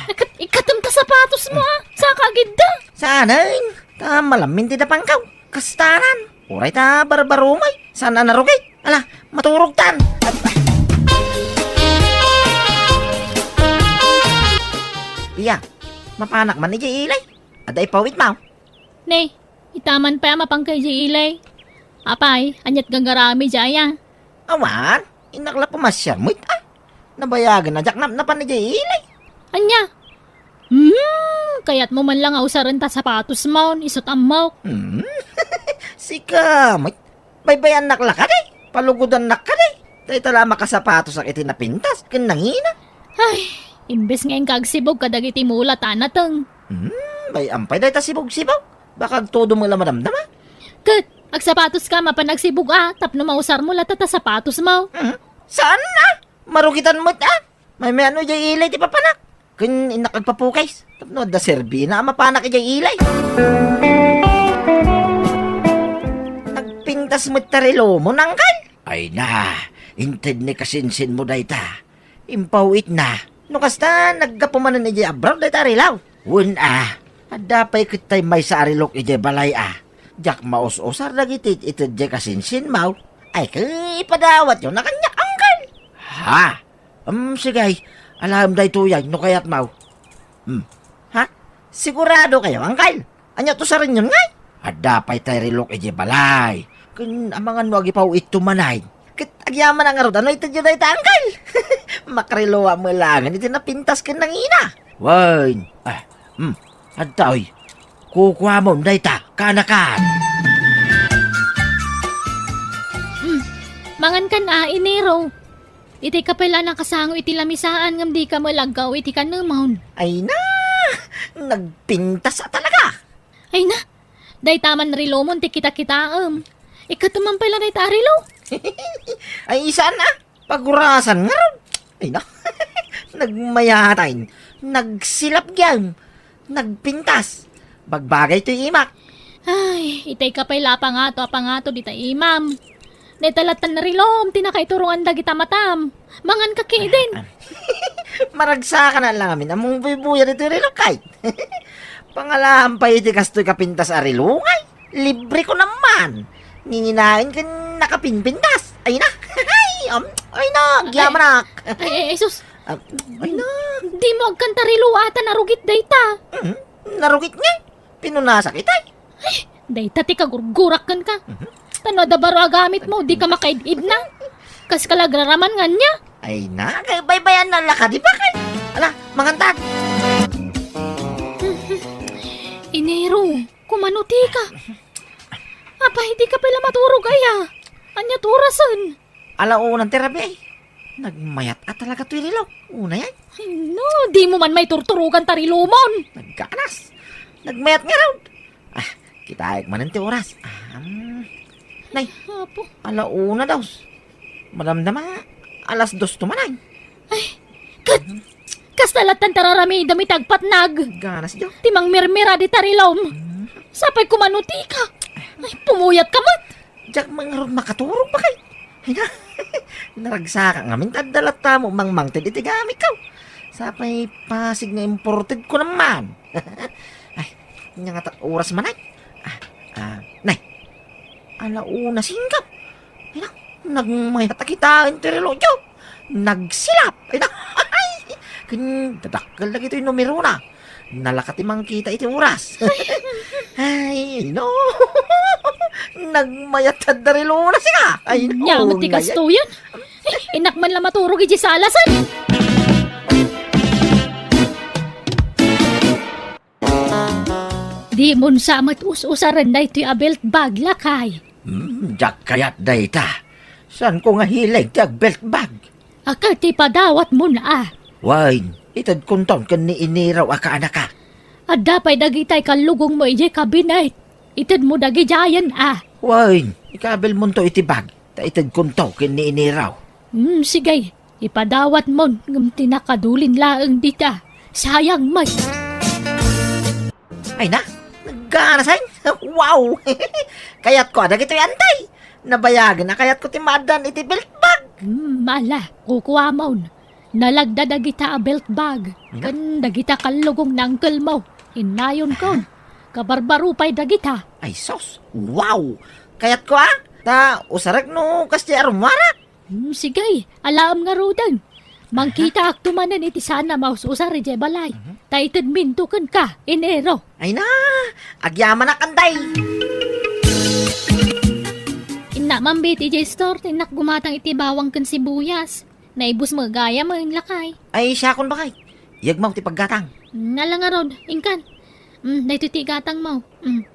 Ikat-, ikatem ta sapatosmo, ah. Saka agidda. Saanen. Ta malamin ti dapangkaw. Kastanan. Uray ta barbarumay. Saan a narugit? Ala, maturogtan. Iya, mapanak man idiay ili? Adda ipawitmo? Ne, ita man pay a mapanka idiay ili. Apay, aniat gagaramid idiay aya? Awan, innak la pumasiar met, ah. Nabayagen a diak napnapan idiay ili. Ania? Hmm, kayatmo man la nga usaren ta sapatosmon, isut' ammok. Hmm? Sika met, baybayannak la kadi? Palugodannak kadi? Dayta la a makasapatosak iti napintas ken nangina. Ay, imbes nga inka agsibog kadagiti mula ta nateng. Hmm, bay-am pay dayta sibog-sibog. Baka agtudom la madamdama. Ket, agsapatoska mapan agsibog a, tapno mausarmo latta ta sapatosmo. Hmm, saan a? Marugitan met a. Maymayatmo idiay ili ti papanak. Ken innak agpapukis. Tapno adda serbina a mapanak idiay ili. Nagpintas met ta relomon, angkel. Ay na, inted ni kasinsinmo dayta. Impaw-itna. No kasta, naggapu manen idiay abroad dayta a relo. Wen a, adda pay ket tay maysa a relok idiay balay a. Diak maus-usar dagiti ited idiay kasinsinmo. Ay, ket ipadawatyo na kaniak, angkel. Ha? Em, sige, alaem daytoy no kayatmo. Hmm. Ha? Siguradokayo, angkel? Ania ti usarenyon ngay? Adda pay tay relok idiay balay. Ken amangan no agipaw-itto manen. Ket agyamanak ngarud a no itedyo dayta, angkel. Makareloam met laengen iti napintas ken nangina. Wen. Ah, hmm. Adda, oy. Kukuamon dayta, kaanakan. Hmm. Mangankan a, Enero. Itay ka pay la nakasango iti lamisaan ngem dika met aggaw iti kanemon. Ay na! Nagpintas a talaga! Ay na! Dayta man relomon ti kitakitaem. Ikatem man pay la dayta a relo. Ay, saan a? Pagurasan ngarud. Ay na! Nagmayatay. Nagsilap gayam. Nagpintas. Bagbagay toy imak. Ay, itay ka pay la a pangato a pangato dita imam. Dayta lattan a relom ti nakaiturungan dagita matam. Manganka ketdin. Maragsakan a la ngamin ammom buybuyat iti relok, kay. Pangalaam pay iti kastoy kapintas a relo, ngay. Libre ko naman. Nginginaen ken nakapinpintas. Ay na. Ay, um, ay na, agyamanak. Ay, ay, ay, sus. Ah, ay na. Dimo agkanta relo a ta narugit dayta. Mhm. Narugit ngay. Pinunasak itay. Ay, dayta ti kagurgurak kenka. Mhm. Ta no adda baro a gamitmo, dika makaid-idna. Kaska la agraraman nga ania. Ay na, kay baybayan na la kadi, baket. Ala, mangantan. Enero, kumano tika? Apay, dika pay la maturog aya? Ania ti orasen? Ala unan ti rabii. Nagmayat a talaga toy relo. Unay ay. Ay, no, dimo man maiturturogan ta relomon. Nagganas. Nagmayat ngarud. Ah, kitaek manen ti oras. Ah, um, nay, Apo. Ala una daw. Madamdama, alas dos to man ay. Ay, ket, kasta lattan ti ar-aramidem iti agpatnag. Ganas, Jo. Ti mangmirmira dita relom. Hmm. Sapay kumano tika. Ay, pumuyat ka met. Diak man ngarud makaturog, baket. Ay na, naragsak ngamin ta adda latta met mangmangted iti gamit ko. Sapay pasig nga imported ko naman. Ay, ania ngata oras man ay? Ah, ah, nay. Ala una singkap. Ay na, nagmayat a kitaen ti relo, Jo. Nagsilap. Ay na, ken dadakkel dagitoy numerona. Nalaka ti mangkita iti oras. Ay, no. Nagmayat adda relona sika. Ay, no. Ania met ti kastoyen? Innak man la maturog iti salasan. Dimon sa met us-usaren daytoy a belt bag, lakay. Hmm, diak kayat dayta. Saanko nga hiling ti agbelt bag. Ket ipadawatmon a. Wen, itedkonton ken ni Iniraw a kaanakak. Adda pay dagitay kallugongmo idiay kabinet. Itedmo dagidiayen a. Wen, ikabilmonto iti bag, ta itedkonto ken ni Iniraw. Hmm, sige, ipadawatmon, ngem ti nakadulin laeng dita. Sayang met. Ay na, naganasen. Wow! Kayatko a dagitoy, Anday. Nabayagen a kayatko ti maaddaan iti belt bag. Hmm, ala, kukuamon. Nalagda dagita a belt bag. Nga? Ken dagita kallugong ni uncle mo. Innayon kon. Kabarbaro pay dagita. Ay, sus. Wow! Kayatko, a. Ta, usarek no kasdi a rummuarak. Hmm, sige, alaem ngaruden. Mangkitaakto manen iti saan a maus-usar idiay balay. Mhm. Ta itedminto kenka, Enero. Ay na, agyamanak, Anday. Innak man bet idiay store, ta innak gumatang iti bawang ken sibuyas. Naibus met gayam, lakay. Ay, siakon, bakay. Iyegmo ti paggatang. Hmm, ala ngarud, inkan. Hmm, daytoy ti gatangmo. Hmm.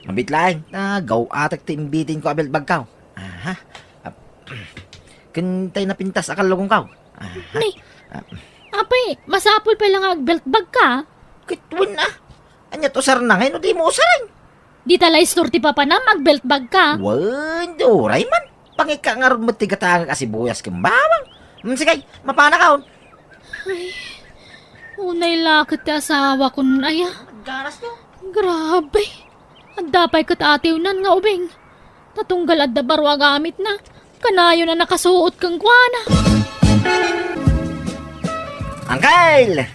Mabit laeng, ta gaw-atek ti imbitinko a belt bagko. Aha. Ap-, ken tay napintas a kallugongko. Aha. Ni, ap-, apay, masapul pay la nga agbelt bagka? Ket wen a. Ania ti usarna ngay no dimo usaren? Dita la istor ti papanam, agbelt bagka. Wen, di uray man. Pangikka ngarud met ti gatangek a sibuyas ken bawang. Hmm, sige, mapanakon. Ay, unay la ket ti asawakon aya. Nagganas to. Grabe. Adda pay ket atiwnan nga ubing. Ta tunggal adda baro a gamitna, kanayon a nakasuot kenkuana. Angkel!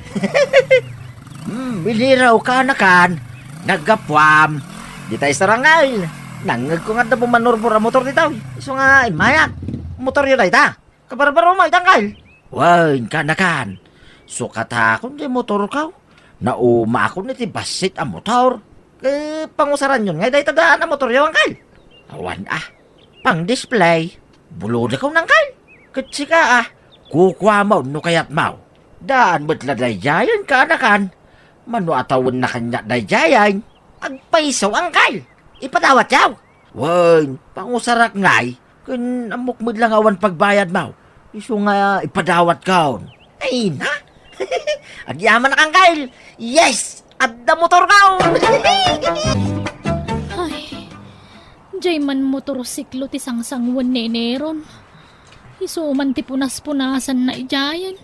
Hmm, Iniraw kaanakan, naggapuam. Dita istor, Angkel. Nangngegko nga adda bumanurbor a motor dita, uy. Isu nga immayak. Motoryo dayta. Kabarbaroma ita, Angkel. Wen, kaanakan. Sukatakon ti motorko. Naumakon iti bassit a motor. Ket pangusaranyon ngay dayta daan a motoryo, Angkel? Awan a. Pang-display. Bulodakon, Angkel. Ket sika a. Kukuamon no kayatmo. Daan met la daydiayen, kaanakan. Mano a tawenna kaniak daydiayen. Agpayso, Angkel. Ipadawatyo. Wen, pangusarak ngay. Ken ammok met la nga awan pagbayadmo. Isu nga ipadawatkon. Ay na! Agyamanak, Angkel! Yes! Adda motorko! Ay, diay man motorsiklo ti sangsangoen ni Eneron. Isu man ti punas-punasanna idiayen.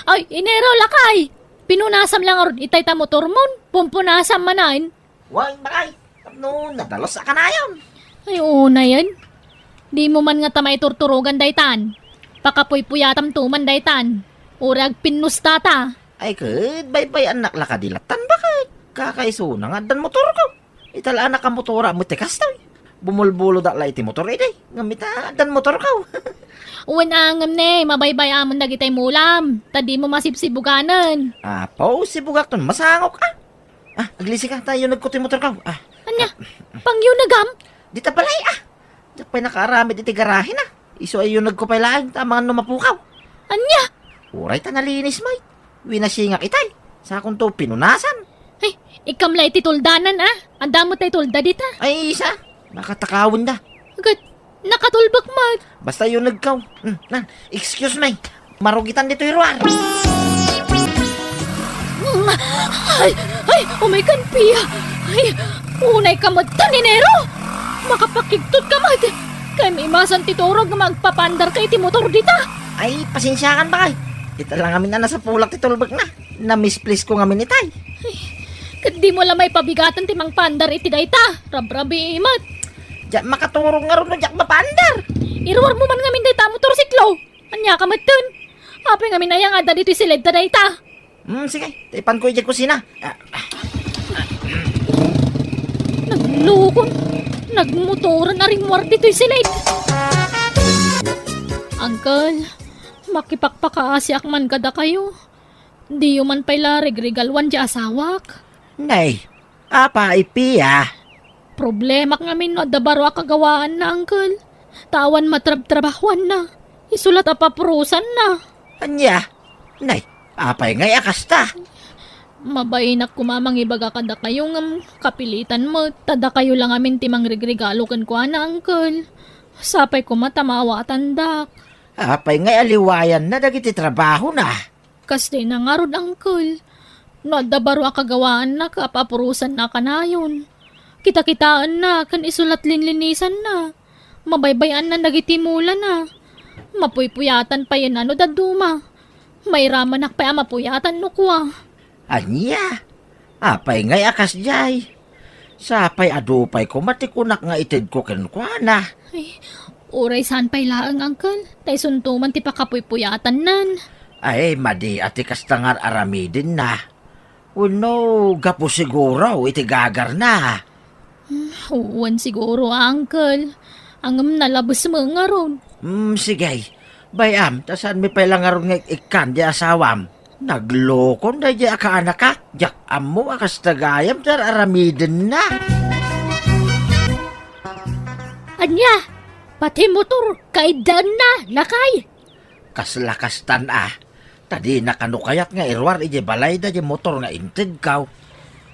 Ay, Enero, lakay! Pinunasam la ngarud itay ta motormon. Pumpunasam manen. Wen, bakay, tapno nadalus a kanayon. Ay, unayen. Dimo man ngata maiturturogan daytan. Pakapuypuyatamto man daytan. Uray agpinnustata. Ay, ket baybay-annak la kadi lattan, bakay. Kakaisuna nga addan motorko. Ita la a nakamotora met ti kastoy. Bumulbulodak la iti motor idi. Ngem ita addan motorko. Wen a ngem ne, mabaybay-amon dagitay mulam. Ta dimo masibsibuganen. Apo, sibugakton masangok, a. Ah, aglisika, ta yunegko ti motorko. Ah. Ania? Pangyunegam? Dita balay, ah. Diak pay nakaaramid iti garahena. Isu a yunegko pay laeng, ta amangan no mapukaw. Ania? Uray ta nalinis met. Winasingak itay. Sakonto pinunasan. Ay, ikkam la iti tuldanan, ah. Adda met tay tulda dita. Ay, isa. Nakatakawenda. Agad, nakatulbek met. Basta yunegko. Hmm, na, excuse me. Marugitan ditoy ruar. Ay, ay, umay kan, Pia. Ay, unay ka met, Enero. Makapakigtot ka met. Kay maimasan ti turog nga agpapaandar ka iti motor dita. Ay, pasensiakan, bakay. Ita la ngamin a nasapulak ti tulbekna. Namisplisko ngamin itay. Ay, ket dimo la maipabigaten ti mangpaandar iti dayta. Rabrabii met. Diak makaturog ngarud no diak mapaandar. Iruarmo man ngamin dayta a motorsiklo. Ania ka metten? Apay ngamin aya nga adda ditoy siledta dayta? Hmm, sige. Ta ipanko idiay kusina. Ah, ah. Naglukon. Nagmotoran a rimmuar ditoy siled. Uncle, makipakpakaasiak man kadakayo. Diyo man pay la regregaluan ti asawak. Nay, apay, Pia? Problemak ngamin no adda baro a kagawaanna, uncle. Ta awan matrabtrabahuanna. Isu la ta papurosanna. Ania? Nay, apay ngay a kasta? Mabainak koma mangibaga kadakayo ngem kapilitan met ta dakayo la ngamin ti mangrigregalo kenkuana, Uncle. Sapay koma ta maawatandak. Apay ngay a liwayanna dagiti trabahona? Kas dayta ngarud, Uncle. No adda baro a kagawaanna, kapapurosanna kanayon. Kitakitaenna ken isu la't linlinisanna. Mabaybay-anna dagiti mulana. Mapuypuyatan payen no dadduma. Mairamanak pay a mapuyatan no kua. Ania? Apay ngay a kasdiay? Sapay adu pay koma ti kunak nga itedko kenkuana. Ay, uray saan pay laeng, Uncle. Ta isunto man ti pakapuypuyatannan. Ay, madi a ti kasta nga ar-aramidenna. Wenno gapu siguro iti gagarna. Hmm, wen siguro, Uncle. Ngem nalabes met ngarud. Hmm, sige. Bay-am, ta saanmi pay la ngarud nga ik-ikkan di asawam. Naglokon daydiay a kaanakak. Diak ammo a kasta gayam ti ar-aramidenna. Ania? Pati motor, kaiddaenna, lakay? Kasla kastan a. Ta dina kano kayat nga iruar idiay balayda diay motor nga intedko.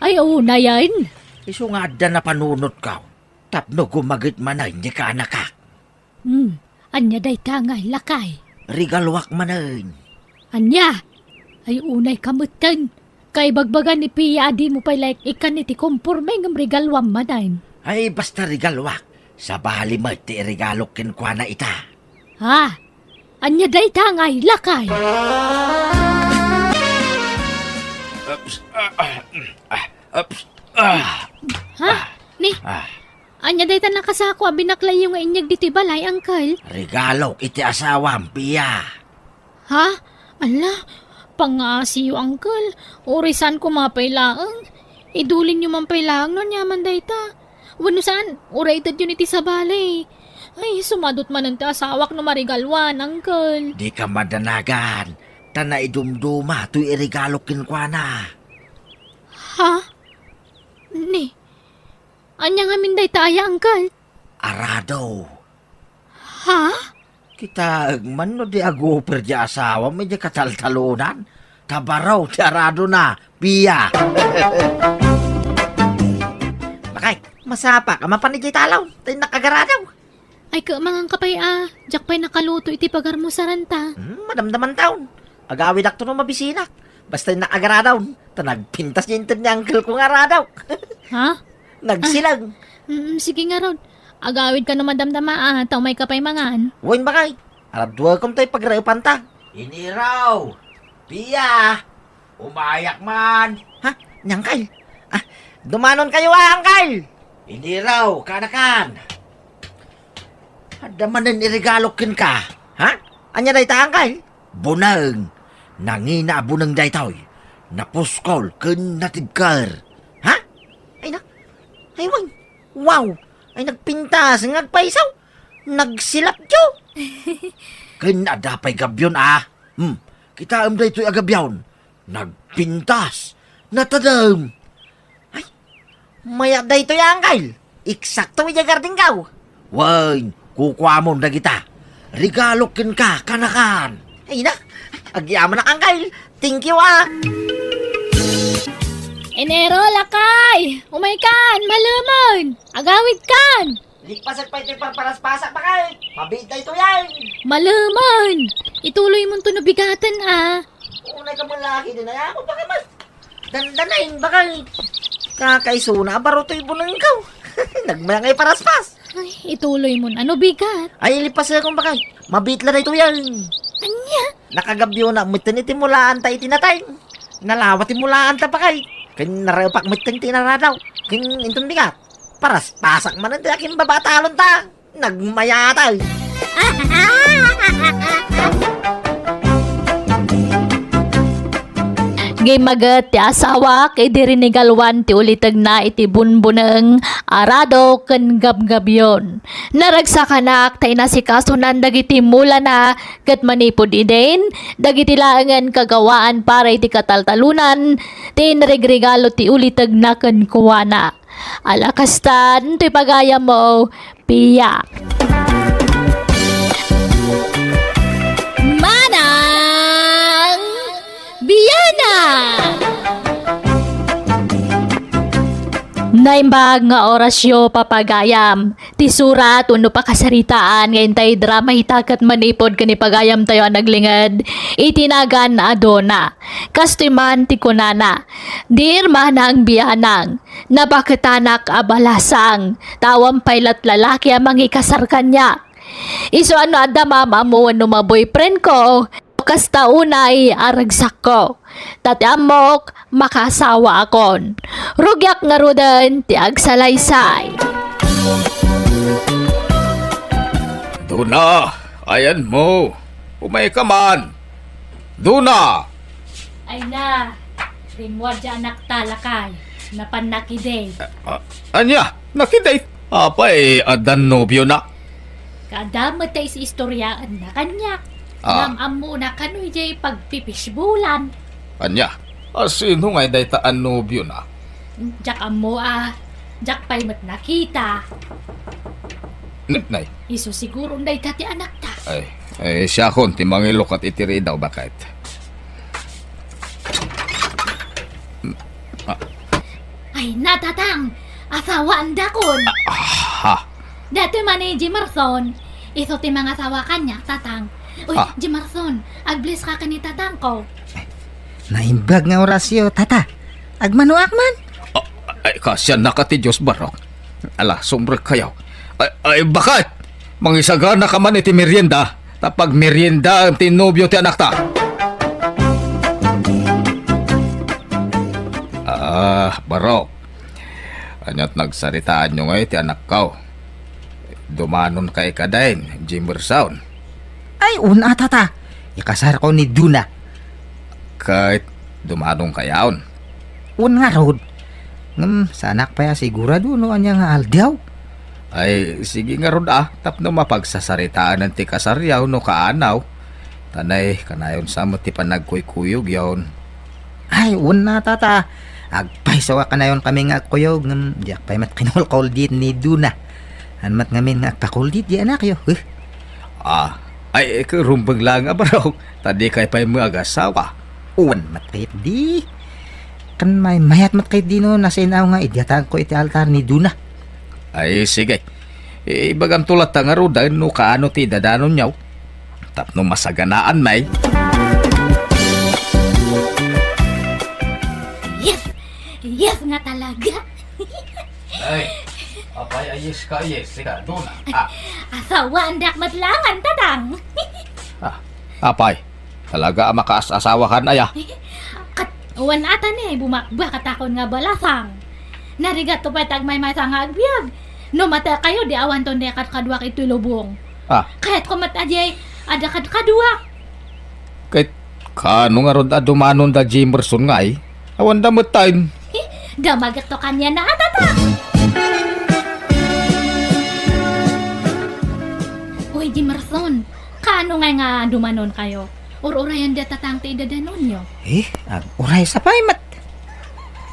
Ay, unayen. Isu nga adda napanunotko. Tapno gumagit manen diay kaanakak. Hmm, ania dayta ngay, lakay? Regaloak manen. Ania? Ay, unayka metten. Kaibagbaga ni Pia a dimo pay la ik-ikkan iti komporme ngem regaloam manen. Ay, basta regaloak. Sabali met ti iregalok kenkuana ita. Ha? Ania dayta ngay, lakay? Ups, ah, ah, mm, ah, ups, ah. Ha? Ah, ni? Ah. Ania dayta nakasako a binaklayyo nga inyeg ditoy balay, Uncle? Regalok iti asawam, Pia. Ha? Ala, pangngaasiyo, Uncle. Uray saan koma pay laeng. Idulinyo man pay laeng no aniaman dayta. Wenno saan, uray itedyon iti sabali. Ay, sumadot manen ti asawak no marigaluan, Uncle. Dika madanagan, ta naidumduma toy iregalok kenkuana. Ha? Ni, ania ngamin dayta aya, Uncle? Arado. Ha? Kitaem man no di aguper diay asawam idiay kataltalonan. Ta baro ti aradona, Pia. Bakay, masapak a mapan idiay talaw. Ta innak agarado. Ay, ket manganka pay a, diak pay nakaluto iti pagarmusaranta. Hmm, madamdamantaon. Agawidakto no mabisinak. Basta innak agarado. Ta nagpintas diay inted ni uncle ko nga arado. Ha? Nagsilag. Ah, mm, sige ngarud. Agawidka no madamdama a, ta umayka pay mangan. Wen, bakay. Araduekom tay pagraepanta. Iniraw! Pia! Umayak man! Ha? Ni Angkal? Ah, dumanonkayo a, Angkal! Iniraw, kaanakan! Adda manen iregalok kenka, ha? Ania dayta, Angkal? Buneng! Nangina a buneng daytoy. Napuskol ken natibker. Ha? Ay na. Ay, wen. Wow! Ay, nagpintas nga agpayso. Nagsilapyo. Ken adda pay gabyon a. Hmm, kitaem daytoy a gabyon. Nagpintas. Natadem. Ay, mayat daytoy, Angkal. Eksakto idiay gardingko. Wen, kukuamon dagita. Regalok kenka, kaanakan. Ay na, agyamanak, Angkal. Thank you, ah. Enero, lakay! Umaykan! Malumen! Agawidkan! Lipasek pay ti parparaspasak, bakay. Mabiit daytoy ay. Malumen! Ituloy mo to no bigaten, ah. Unay ka malaki din ay ako, bakay mas. Dandanain, bakay. Kakaisuna, baro to'y bunengkaw. Nagmayang ay paraspas. Ay, ituloy mo na, no bigat. Ay, lipasek akong bakay. Mabiit la daytoy ay. Ania? Nakagabyo na, metten iti mulaan ta iti natay. Nalawa ti mulaan ta, bakay. Ken narepak metten ti naradaw. Ken inton bigat. Paraspasak manen ti akin babatalon ta. Nagmayatay. Gimmaget ti asawak idi rinigaluan ti ulitegna iti bunbuneng, arado ken gabgabyon. Naragsakanak ta inasikasonan dagiti mulana ket manipud idin, dagiti laengen kagawaan para iti kataltalonan ti inregregalo ti ulitegna kenkuana. Ala kastan, toy pagayammo, Pia. Manang Biana! Naimbag nga orasyo, papagayam. Ti surat wenno pakasaritaan nga intay drama ita ket manipud ken ni pagayamtayo a naglinged iti nagan a Dona. Kastoy man ti kunana, "Dear manang bianang, nabaketanak a balasang, ta awan pay lat lalaki a mangikasar kaniak. Isu a no adda maam-ammoen no ma-boyfriend ko, kasta unay a ragsakko. Ta ti ammok, makaasawa akon. Rugiak ngaruden ti agsalaysay." Duna, ayanmo. Umayka man. Duna! Ay na, rimmuar di anakta, lakay. Napan nakidate. Ah, ania? Nakidate? Apay, addan nobiona? Kada met ta is-istoryaanna kaniak. Ah. Ngem ammona kano idiay pagpipishbulan. Ania? A, sino ngay dayta a nobiona? Diak ammo a, diak pay met nakita. Nay. Isu siguro dayta ti anakta. Ay, ay, siakon ti mangilukat iti ridaw, baket. Ah. Ay, natatang! Asawaandakon! Ah, ha? Datoy man ni Jimerson, isu ti mangasawa kaniak, tatang. Uy, ah. Jimerson, ag-bless ka ken ni tatangko. Naimbag nga orasyo, tata. Agmanoak man. Ah, ay, kasiannaka ti Dios, Barok. Ala, sumrekkayo. Ay, ay, baket! Mangisagana ka man iti merienda, ta pagmerienda ti nobio ti anakta. Ah, Barok. Aniat nagsaritaanyo ngay ti anakko? Dumanon kay kadain, Jimerson. Ay, un-a, tata. Ikasarko ni Duna. Ket dumanon kayaon? Un ngarud. Ngem, saanak pay a sigurado no ania nga aldaw. Ay, sige ngarud a, tapno mapagsasaritaen ti kasaryo no kaanaw. Tanay, kanayon sa met ti panagkuykuyogyon. Ay, un-a, tata. Agpayso a kanayon kami nga agkuyog, ngem diak pay met kinulkuldit ni Duna. An met ngamin nga agpakuldit di anakyo, eh. Ah, ay, ket rumbeng laeng a Barok, ta dikay pay met agasawa. Wen met ketdi. Ken maymayat met ketdi no nasin-aw nga idiatangko iti altar ni Duna. Ay, sige. Ibagamto latta ngaruden no kaano ti idadanonyo. Tapno masaganaan, may. Yes! Yes nga talaga! Ay, apay a yes ka, yes, sika, Duna. Ah. Asawaandak met laengen, tatang. Ah, apay, talaga a makaas-asawakan aya? Ket, wen ata ni, bumakbak atakon nga balasang. Narigatto pay ti agmaymaysa nga agbiag. No matay kayo, di awanton di kadkaduak iti lubong. Ah. Kayatko met a diay, adda kadkaduak. Ket, kaano ngarud a dumanon da Jimerson ngay? Awan da met time. Damagekto kaniana a tata. Uy, Jimerson, kaano ngay nga dumanon kayo? Ur-urayan da tatang ti idadanonyo. Eh, ag-uray sa pay met.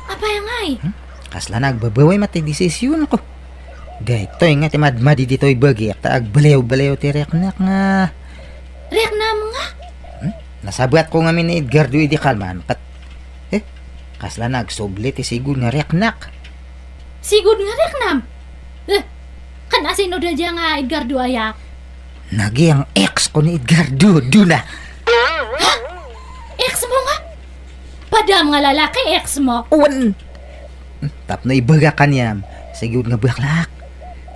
Apay ngay? Hmm? Kasla nagbabaway met ti desisyon ko. Daytoy nga ti madmadi ditoy bagik ta agbaliw-baliw ti riknak nga. Riknam nga? Hmm? Nasabat ko ngamin ni Edgardo idi kalman ket, eh, kasla nagsubli ti sigud nga riknak. Sigud nga riknam? Eh, kan asino da dia nga Edgardo aya? Naging ex ko ni Edgardo, Duna. Ha? Ex mo nga? Padam nga lalaki, ex mo? Wen. Tapno ibaga kaniam, sigud nga buaklak.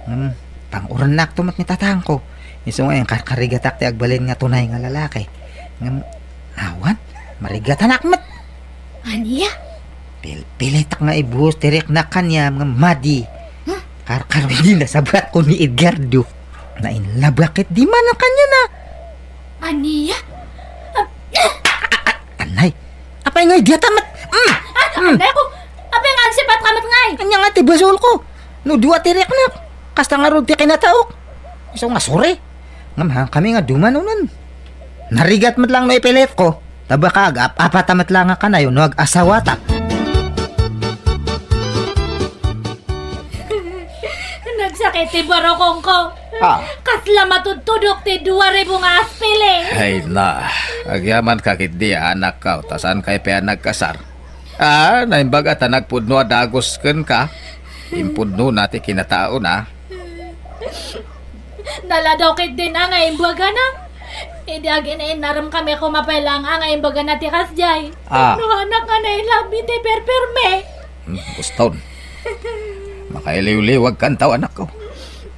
Ngem, pang-urennak to met ni tatangko. Isu nga karkarigatak ti agbalin nga tunay nga lalaki. Ngem, awan, marigatanak met. Ania? Pilpilitak nga ibuos ti riknak kaniam nga madi. Hmm? Karkaro idi nasabat ko ni Edgardo. Nainlabak ket di man ang kanya na. Ania? Ah, ah, ah, anay, apay nga idiata met? Mm! Ah, mm. Anay ko, apay nga agsipat ka met ngay? Anya nga ti basol ko? No dua ti riknak, kasta nga rod ti kinataok. Isu nga sorry. Ngem haan kami nga dumanonen. Narigat met lang no ipilit ko. Ta baka ag-ap-apata met lang a kanayo no ag-asawata. Nagsakit ti barokongko. Ah. Kasla matudtudok ti dua ribu nga aspili. Ay na, agyaman ka ketdi a anakko, ta saan kay pay a nagkasar. Ah, naimbag a ta nagpudno a dagus kenka. Impudnona ti kinataona. Naladaw ketdin a nga imbagana. Idi agin-innarem kami koma pay laeng a nga imbagana ti kasdiay. Ah. No anak nga nailabmi ti perpermi. Hmm, Boston. Makailiwliwagkanto, anakko.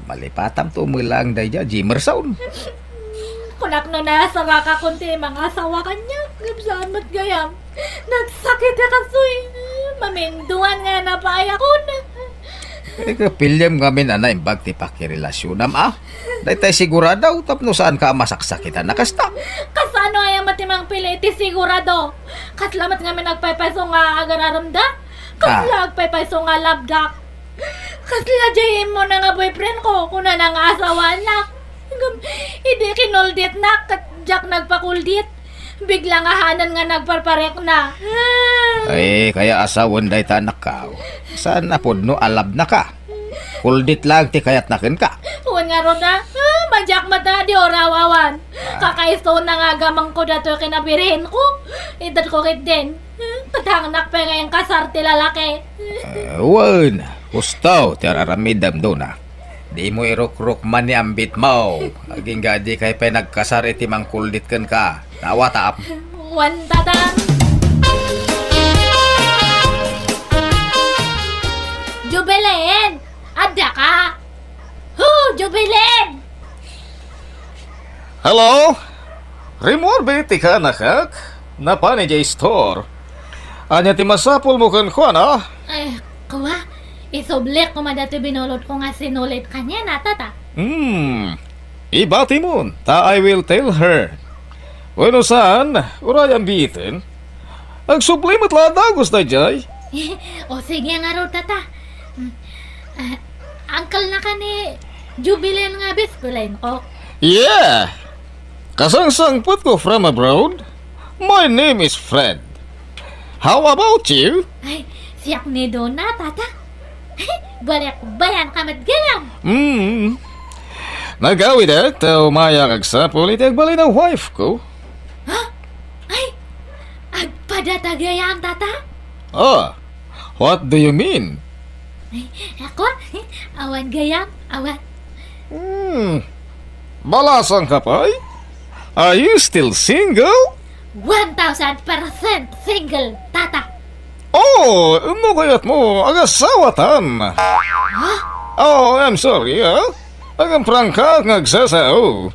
Malipatamto met laeng daydiay a Jemerson. Kunak no nasarakakon ti mangasawa kaniak, ngem saan met gayam. Nagsakit a kastoy. Maminduan nga napaayakon. Eh, kapiliam ngamin a naimbag ti pakirelasionam, a? Daytay sigurado tapno saanka a masaksakitan a kasta. Kasano aya met ti mangpili iti sigurado? Kasla met ngamin agpaypayso nga agararemda? Kasla Ah. agpaypayso nga labdak? Kasla diay immuna nga boyfriend ko, kunana nga asawanak. Ngem, idi kinulditnak, ket diak nagpakuldit. Bigla nga hanan nga nagparparikna. Ay, kaya asawen dayta anakko. Saan a pudno a labnaka? Kuldit laeng ti kayatna kenka. Wen ngarud a, ah, madiak met a di urawawan. Ah. Kakaistona nga agamangko datoy ken abirihenko. Itedko ketdin. Ket hangnak pay nga inkasar ti lalaki. Eh, wen, husto ti ar-aramidem, Dona. Dimo irukrukman ni ambitmo. Agingga a dikay pay nagkasar iti mangkuldit kenka. Nawatam. Wen, Tatang. Jubilin! Addaka? Hu, Jubilin! Hello? Rimmuarbi ti kaanakak? Napan idiay store. Ania ti masapulmo kenkuana? Eh, kua, isublik koma datoy binulotko nga sinulid kaniana, Tata. Hmm. Ibatimon, ta I will tell her. Wenno saan, uray ambiiten. Agsubli met la a dagus daydiay. O, sige ngarud, Tata. Mm, ah, uncle-naka ni Jubilin nga best friend ko. Yeah! Kasangsangpetko from abroad. My name is Fred. How about you? Ay, siak ni Dona, Tata. Balikbayanka met gayam. Mm. Nagawidak ta umayak agsapul iti agbalin a wife ko. Ha? Ay, agpadata gayam, Tata? Ah, what do you mean? Ay, ako? Awan gayam, awan. Hmm. Balasangka pay? Are you still single? One thousand percent single, Tata. Oh, no kayatmo, agasawatan. Ha? Oh, I'm sorry, ah. Agamprangka nga agsasao.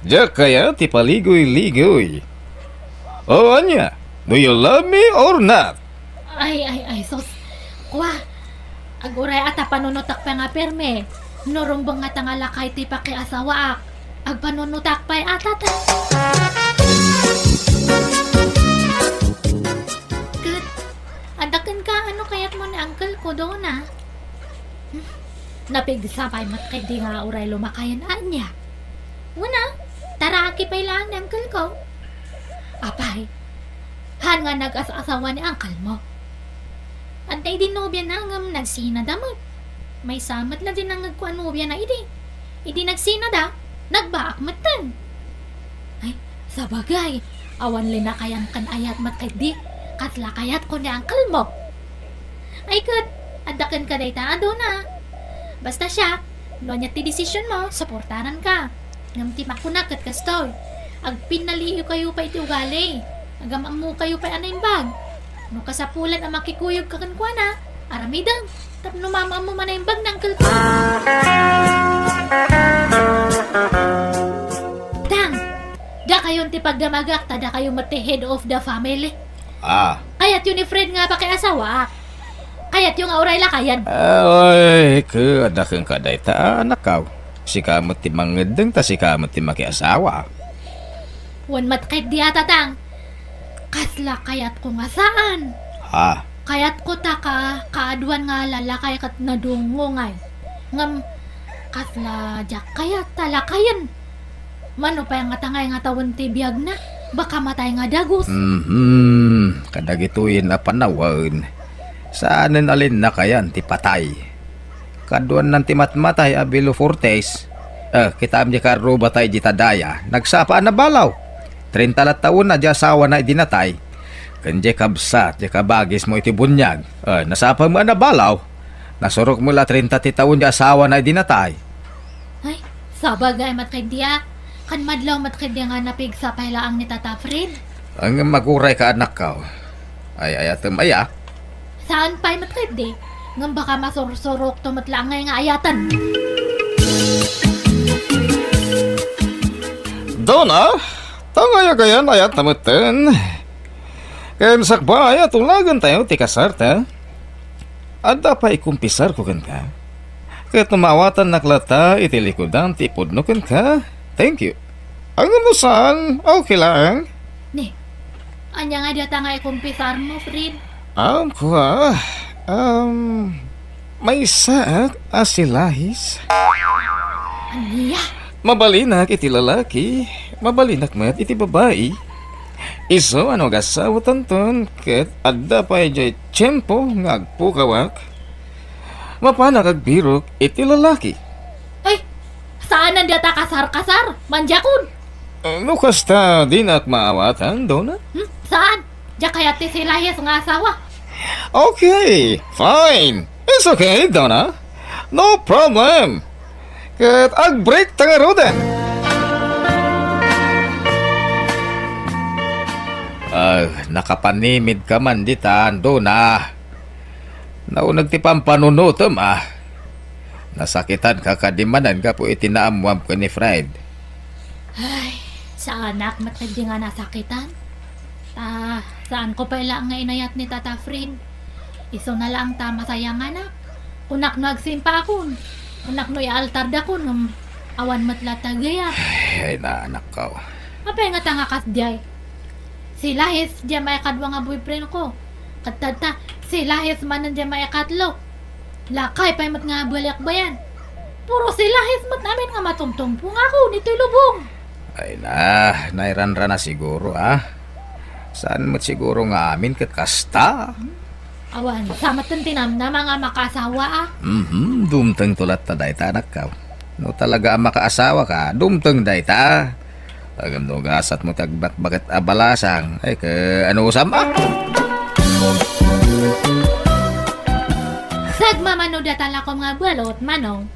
Diak kayat ti paligoy-ligoy. Oh, ania? Do you love me or not? Ay, ay, ay, sus. Kua, aguray a ta panunotak pay nga permi. No rumbeng ngata nga lakay ti pakiasawaak, agpanunotak pay a, Tata. Ket, adda kenka, ano kayatmo ni uncle ko, Dona? Hmm? Napigsa pay met ketdi nga uray lumakayen, ania? Wen a, taraki pay laeng ni uncle ko. Apay, haan nga nagas-asawa ni uncle mo? Adda idi nobiana ngem nagsinada met. Maysa met la di nangngegko a nobiana idi. Idi nagsinada, nagbaak metten. Ay, sabagay, awan linakayan ken ayat met ketdi, kasla kayatko ni uncle mo. Ay ket, adda kenka dayta a Dona. Basta siak, no ania ti desision mo, suportaranka. Ngem ti makuna ket kastoy, agpinnaliiwkayo pay iti ugali, agam-ammokayo pay a naimbag. No kasapulan a makikuyogka kenkuana, aramidem, tapno maam-ammom a naimbag ni uncle ko. Tang, dakayon ti pagdamagak ta dakayo met ti head of the family. Ah. Kayatyo ni Fred nga pakiasawaak? Kayatyo nga uray lakayen? Ay, ket adda kenka dayta, anakko. Sika met ti mangngeddeng ta sika met ti makiasawa. Wen met ketdi a, Tatang. Kasla kayatko nga saan. Ha? Kayatko ta ka, kaaduan nga lalakay ket nadungngongay. Ngem, kasla diak kayat ta lakayen. Mano pay nga tangay nga tawen ti biagna, baka matay nga dagus. Mhm. Kadagitoyen a panawen, saanen a linnakayan ti patay. Kaduannan ti matmatay a Belo Fortes. Eh, kitaem di karruba tay di tadaya, nagsapa a nabalaw. Trenta la tawen a di asawana idi natay. Ken di kabsat, di kabagismo iti buniag. Eh, nasapa met a nabalaw. Nasurok met la treinta ti tawen ti asawana idi natay. Ay, sabagay met ketdi a. Kan madlaw met ketdi nga napigsa pay laeng ni Tata Fred. Ngem agurayka, anakko. Ay-ayatem aya? Saan pay met ketdi? Ngem baka masursurokto met laeng nga ayaten. Dona, ta nga aya gayan ayat na metten. Ken sakbay a tulagentayo ti kasarta, adda pay ikumpisarko kenka. Ket no maawatannak latta iti likudan ti ipudno kenka, thank you. Ngem no saan, okay laeng. Ni, ania nga data nga ikumpisarmo, Fred? Um, kua, um, maysaak a si Lahis. Ania? Mabalinak iti lalaki, mabalinak met iti babai. Isu a no agasawatanton ket adda pay diay tiempo nga agpukawak, mapanak agbirok iti lalaki. Ay, saan a data kasar-kasar, mandiakon? Eh, no kasta, dinak maawatan, Dona? Hmm? Saan? Diak kayat ti si Lahis nga asawa. Okay, fine. It's okay, Dona. No problem. Ket agbreak ta ngaruden. Ah, nakapanimidka man ditan, Dona. Nauneg ti pampanunotem, a. Nasakitanka kadi manen gapu iti naammoam ken ni Fred? Ay, saanak met ketdi nga nasakitan. Ta, saanko pay laeng nga inayat ni Tata Fred. Isuna laeng ta masayanganak. Kunak no agsimpaakon. Kunak no ialtardakon, ngem awan met latta gayam. Ay, anakko. Apay ngata nga kasdiay? Si Lahis diay maikadua nga boyfriendko. Ket tatta, si Lahis manen diay maikatlo. Lakay pay met nga balikbayan. Puro si Lahis met amin nga matumtumpongakon iti lubong. Ay na, nairanrana siguro, a. Saan met siguro nga amin ket kasta? Awan, sa met ti namnama nga makaasawa, a. Mhm, dumtengto latta dayta, anakko. No talaga a makaasawaka, dumteng dayta. Ngem no gasatmo ti agbatbaket a balasang, ay, kaanusam, a? Sagmamano data lakom nga balot, Manong.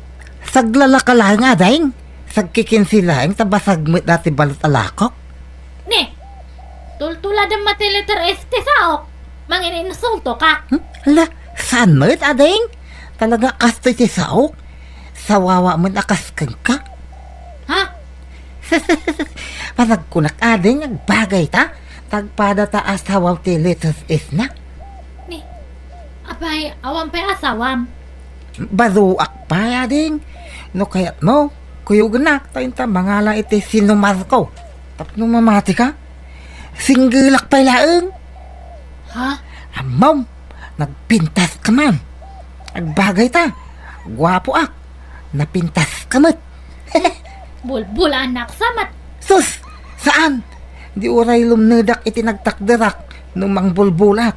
Saglalaka laeng, ading. Sagkikinsi laeng ta basag met dati balot a lakok. Ni, tultuladem met ti letter S ti saok. Mangininsultoka. Hmm? Ala, saan met, ading? Talaga kastoy ti saok. Sawawa met a kas kenka. Ha? Panagkunak, ading, agbagayta. Ta agpada ta asawaw ti letter S na. Ni, apay, awan pay asawam? Baruak pay, ading. No kayatmo, kuyogenak ta inta mangala iti sinumarko. Tapno mamatika, singgelak pay laeng. Ha? Ammom, nagpintaska man. Agbagayta, guapoak. Napintaska met. Bulbulaannak sa met. Sus! Saan? Di uray lumnedak iti nagtakderak no mangbulbulaak.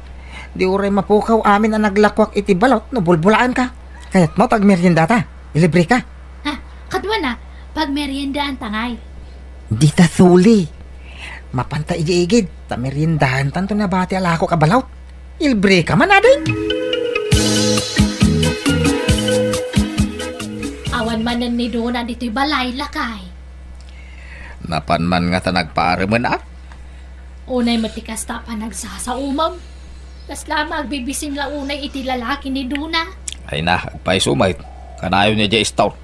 Di uray mapukaw amin a naglakuak iti balot no bulbulaanka. Kayatmo ta agmeriendata? Ilibreka. Ha, kaduana, pagmeriendaanta ngay. Dita suli. Mapanta idi igid, ta meriendaantanto nabati a lakok a balot. Ilibreka man, ading. Awan manen ni Dona ditoy balay, lakay. Napan man ngata nagpaaremen, a? Unay met ti kasta a panagsasaomam. Kasla a agbibisin la unay iti lalaki ni Dona. Ay na, agpayso met. Kanayon idiay store.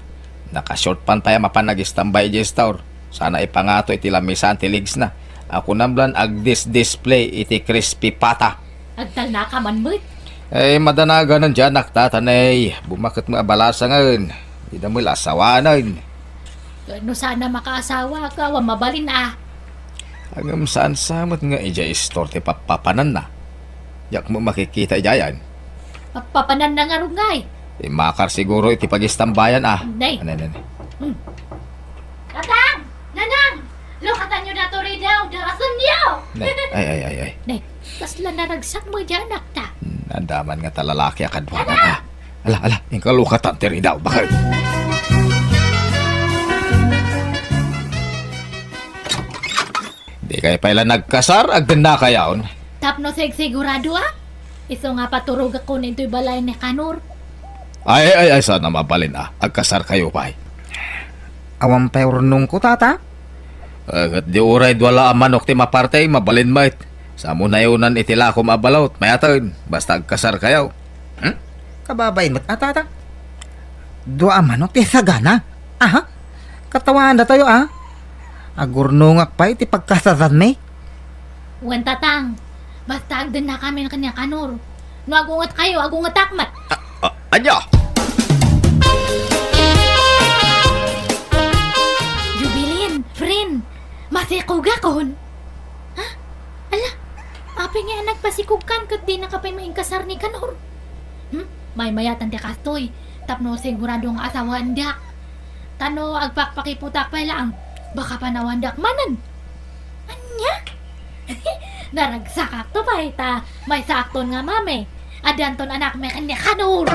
Naka-short pant pay a mapan nag-istambay idiay store. Sana ipangato iti lamisan ti legs na. A kunam la agdis-display iti crispy pata. Agtalnaka man met. Eh, madanaganan diay anakta, ta nay, bumaket met a balasangen. Dida met la asawanen. No saan a makaasawaka, awan mabalin a. Ngem saan sa met nga idiay store ti pappapananna. Diak met makikita idiayen. Pappapananna ngarud ngay. Immakar siguro iti pagistambayan a. Nay. Anay, anay, anay. Hmm. Tatang! Nanang! Lukatanyo datoy ridaw, darasenyo! Nay, ay, ay, ay, ay. Nay, kasla naragsak met diay anakta. Hmm, adda man ngata lalaki a kaduana a. Ala, ala, inka lukatan ti ridaw, baket. Dikay pay la nagkasar, agdennakayon. Tapno sigsigurado a, isu nga paturogakon intoy balay ni Kanor. Ay, ay, ay, saan a mabalin a agkasarkayo pay. Awan pay urnongko, tata. Eh, ket di uray dua la a manok ti maparte, mabalin met. Samo nayonan iti lakom a balot, mayaten, basta agkasarkayo. Hmm? Kababain met a, tata. Dua a manok ti sagana. Aha? Katawanan datayo, a? Agurnongak pay ti pagkasaranmi. Wen, tatang, basta agdennakamin ken ni Kanor. No agungetkayo, agungetak met. A-, a-, ania? Jubilin, friend, masikogakon. Ha? Ala, apay nga nagpasikogkan ket dinaka pay maingkasar ni Kanor? Hmm? Maymayatan ti kastoy, tapno sigurado nga asawaendak. Ta no agpakpakiputak pay laeng, baka panawandak manen. Ania? Naragsakakto pay ta maysaakton nga mami. Addanton anakmi ken ni Kanor.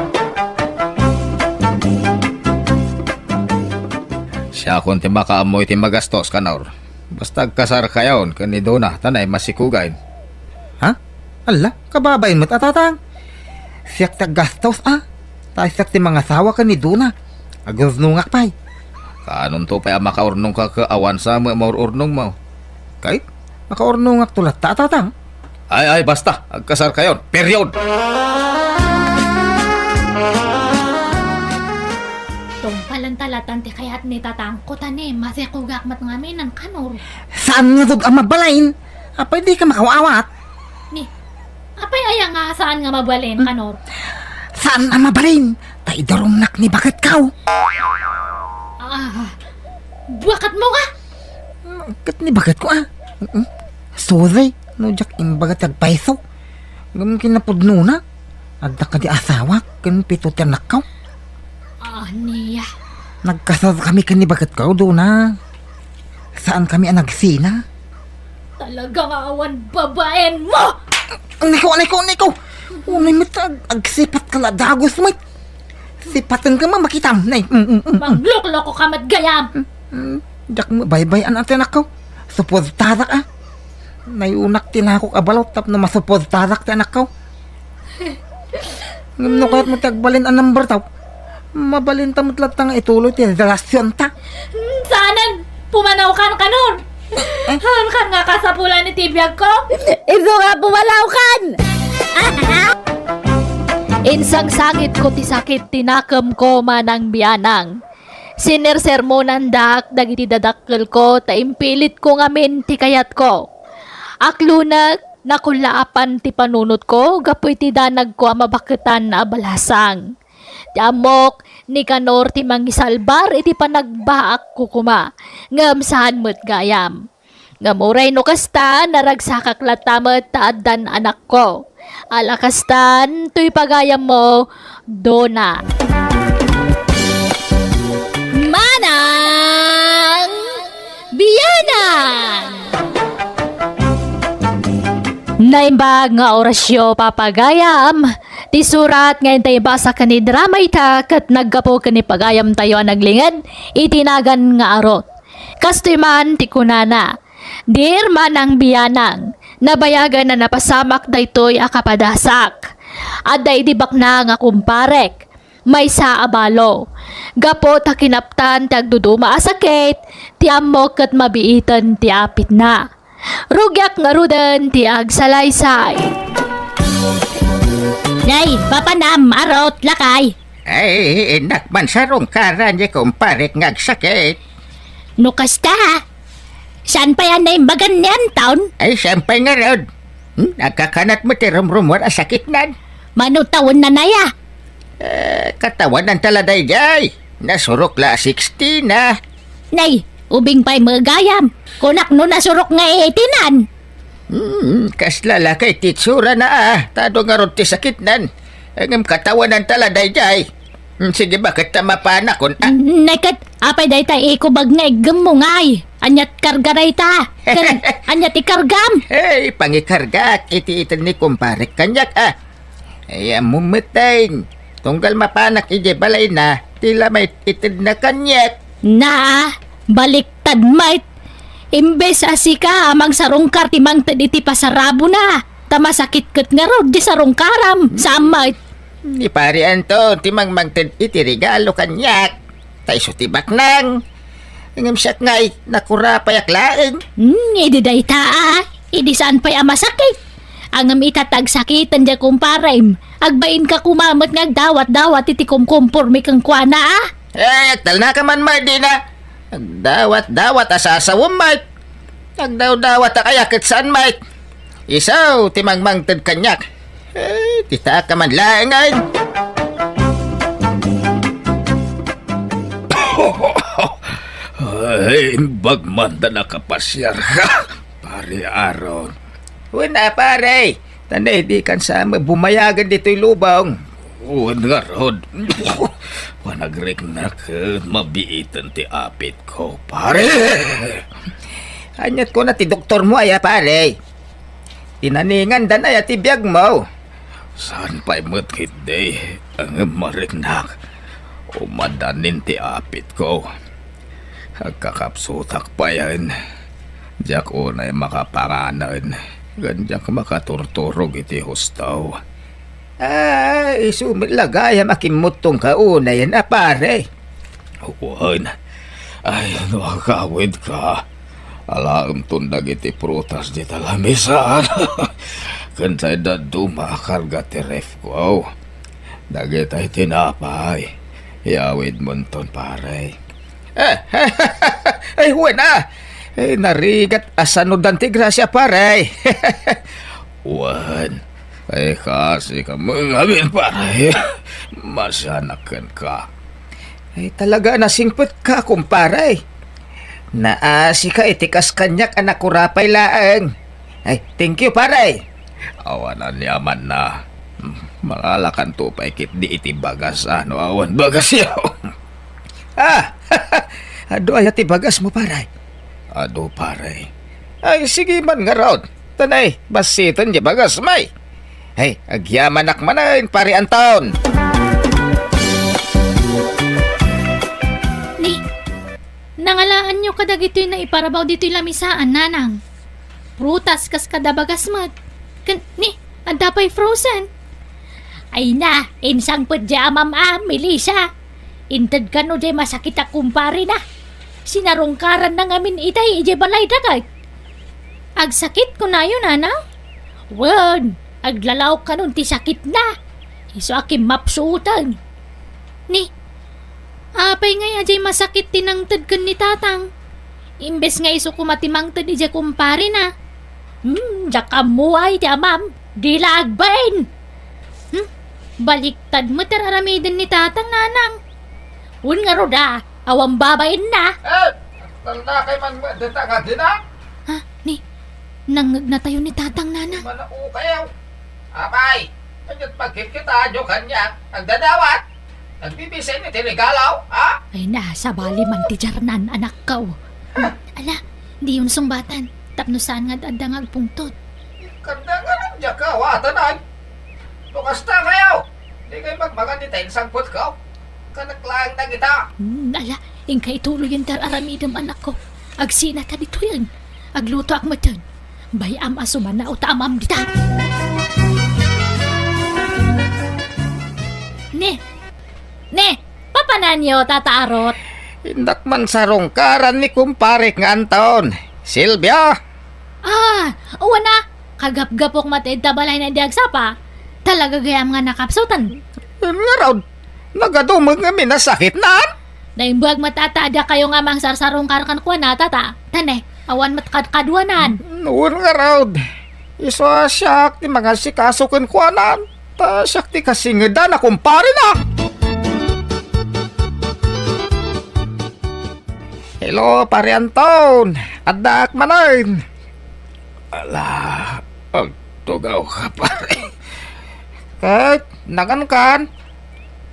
Siakon ti makaammo iti magastos, Kanor. Basta agkasarkayon ken ni Dona, ta nay masikugain. Ha? Alla, kababain met a, tatang. Siak ti aggastos, a. Ta siak ti mangasawa ken ni Dona. Agurnongak pay. Kaanonto pay a makaurnongka ket awan sa met maur-urnongmo? Kay, makaurnongakto latta a, tatang. Ay, ay, basta. Agkasarkayon. Period! Tungpalen ta latta ti kayat ni tatangko, ta ni masikogak met ngamin, Kanor. Saan ngarud a mabalin? Apay dika makaawat? Ni, apay aya nga saan nga mabalin, hmm, Kanor? Saan a mabalin? Ta idarumnak ni baketko. Ah, baketmo nga? Ket ni baketko, a. Mm-mm. Sorry, no diak imbaga ti agpayso. Ngem kinapudnona, adda kadi asawa ken pito ti anakko. Ania? Nagkasarkami ken ni baketko, Dona. Saankami a nagsina. Talaga nga awan babaenmo! Niko, niko, niko! Unay met ag-, agsipatka la dagus met. Sipatenka met makitam, nay. Mm, mm, mm, mm. Mangloklokoka met gayam. Mm, mm. Diak met baybay-an a ti anakko. Suportarak, a. Nayunak ti nakok a balot tapno masuportarak ti anakko. Ngem no kayatmo ti agbalin a number taw, mabalinta met latta nga ituloy ti relasionta. Hmm, saanen, pumanawkan, Kanor. Eh? Haankan nga kasapulan iti biagko? Isu nga pumanawkan! Insangsangitko ti sakit ti nakemko, Manang Bianang. Sinersermonandak dagiti dadakkelko ta impilitko ngamin ti kayatko. Aklonek, nakullaapan ti panunotko gapu iti danagko a mabaketan a balasang. Ti ammok, ni Kanor ti mangisalbar iti panagbaakko koma, ngem saan met gayam. Ngem uray no kasta, naragsakak latta met ta addan anakko. Ala kastan, toy pagayammo, Dona. Manang Bianang! Naimbag nga orasyo, papagayam. Ti surat nga intay ibasa ken idrama ita ket naggapu ken ni pagayamtayo a naglinged iti nagan nga Arot. Kastoy man ti kunana, Dear Manang Bianang, nabayagen a napasamak daytoy a kapadasak. Adda idi bakna nga kumparek, maysa a balo. Gapu ta kinaptan ti agduduma a sakit, ti ammok ket mabiiten ti apitna. Rugiak ngaruden ti agsalaysay. Nay, papanam, Arot, lakay. Ay, innak man sarungkaran ni kumparek nga agsakit. No kasta, saan pay a naimbagan ni Anton? Ay, saan pay ngarud? Hmm, nagkakanat met ti rumrumuar a sakitnan. Mano tawenna naya? Eh, katawanan ta la daydiay. Nasurok la a sixty na. Nay, ubing pay met gayam. Kunak no nasurok nga eighty-nan. Hmm, kasla la kay ti itsurana a, ta adu ngarud ti sakitnan. Ngem katawanan ta la daydiay. Hmm, sige, baket ta mapanakon a. Nay ket, apay dayta ikubag nga iggemmo ngay? Aniat karga dayta? Ken, aniat ikargam? Hey, pangikargak iti ited ni kumparek kaniak a. Ay, ammom met, tunggal mapanak idiay balayna, ti la maitedna kaniak. Na, baliktad met. Imbes a sika a mangsarungkar ti mangted iti pasarabona, ta masakit ket ngarud di sarungkaram, saan met. Ni Pare Anton ti mangmangted iti regalo kaniak. Ta isu ti baknang. Ngem siak ngay, nakurapayak laeng. Hmm, idi dayta, a. Idi saan pay a masakit. Ngem ita ta agsakiten diay kumparem, agbainka koma met nga agdawat-dawat iti kumkumpormi kenkuana, a. Eh, agtalnaka man met dina. Agdawat-dawat a sasawem met. Agdawdawat a kaya ket saan met. Isu ti mangmangted kaniak. Eh, dita ka man laengen. Ay, imbag man ta nakapasiarka, Pare Aaron. Wen a, pare. Tan, eh, dikan sa mabumayagen ditoy lubong. Wen ngarud. Panagriknak ket mabiiten ti apitko, pare. Aniat kuna ti doktormo aya, pare? Tinaningandan aya ti biagmo? Saan pay met ketdi, ngem mariknak. Umadanin ti apitko. Agkakapsutak payen. Diak unay makapanganen, ken diak makaturturog iti husto. Ah, isu met la gayam a kimmuttongka unayen a, pare. Wen, ay, no agawidka, alaemton dagiti prutas dita lamisan. Ken say dadduma a karga ti refko. Dagitay tinapay, iyawidmonton, pare. Eh, ay, wen a. Eh, narigat a sanudan ti grasia, pare. Wen, ay, kasika met ngamin, pare. Masianak kenka. Ay, talaga a nasingpetka, kumpare. Naasika iti kas kaniak a nakurapay laeng. Ay, thank you, pare. Awan ania man na. Mangalakanto pay ketdi iti bagas, a, no awan bagasyo. Ah, adu aya ti bagasmo, pare? Adu, pare. Ay, sige man ngarud. Tan, ay, bassiten diay bagasmi. Ay, agyamanak manen, Pare Anton. Ni, nangalaanyo kadagitoy naiparabaw ditoy lamisaan, nanang? Prutas kas kada bagas met. Ken, ni, adda pay frozen. Ay na, insangpet diay amam a, Melissa. Inted kano diay masakit a kumparena. Sinarungkaranna ngamin itay idiay balay daket. Agsakit kunayo, nanang? Wen, aglalaok kanon ti sakitna. Isu a kimmapsuoten. Ni, apay ngay a diay masakit ti nangted ken ni tatang? Imbes nga isu koma ti mangted idiay kumparena. Hmm, diak ammo ay ti amam, di la agbain. Hmm, baliktad met ti ar-aramiden ni tatang, nanang. Wen ngarud a, awan babainna. Eh, talna kay man met dita nga dina? Ha, ni, nangngegna tayo ni tatang, nanang. Manao kayo. Apay, kanyat pagkitkitaanyo kaniak, nagdadawat. Nagbibisay ni ti regalo, ha? Ay na, sabali man ti jarnan, anakko. Ala, diyon sungbatan, tapno saan nga adda nga agpungtot. Kanda nga nang diak kawatan, ay. No kasta kayo, di kayo magmangan dita insangpetko. Kanak laeng dagita. Hmm, ala, inka ituloyen ti ar-aramidem, anakko. Agsinata ditoyen. Aglutoak metten. Bay-am a sumanaw ta amam dita. Ne, ne, papananyo, Tata Arot? Indak man sarungkaran ni kumparek nga Anton. Silvia? Ah, wen a, kagapgapok met ita balayna idi agsapa. Talaga gayam nga nakapsutan. Ngarud, nagadu met ngamin a sakitnan? Naimbag met a ta adda kayo nga mangsarsarungkar kenkuana, Tata. Tane, awan met kadkaduanan. Wen ngarud, isu a siak ti mangasikaso kenkuanan. Ta siak ti kasingedan a kumparena. Hello, Pare Anton. Addaak manen. Ala, agtugawka, pare. Ket, nangankan?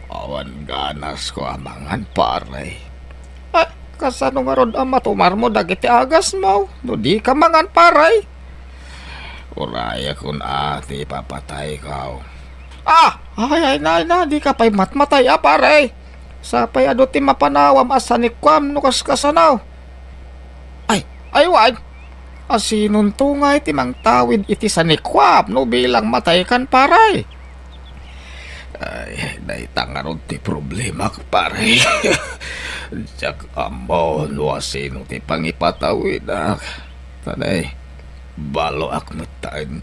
Awan ganasko a mangan, pare. Ah, kasano ngarud a matumarmo dagiti agasmo no dika mangan, pare? Urayakon a ti ipapatayko. Ah! Ay, ay na, ay na, dika pay matmatay a, pare. Sapay adu ti mapanawam a sanikuam no kaskasano. Ay, ay, wen. Asinonto ngay ti mangtawid iti sanikuam no bilang mataykan, pare? Ah, Eh, dayta ngarud ti problemak, pare. Diak ammo no asino ti pangipatawidak. Tanay, baloak met taen.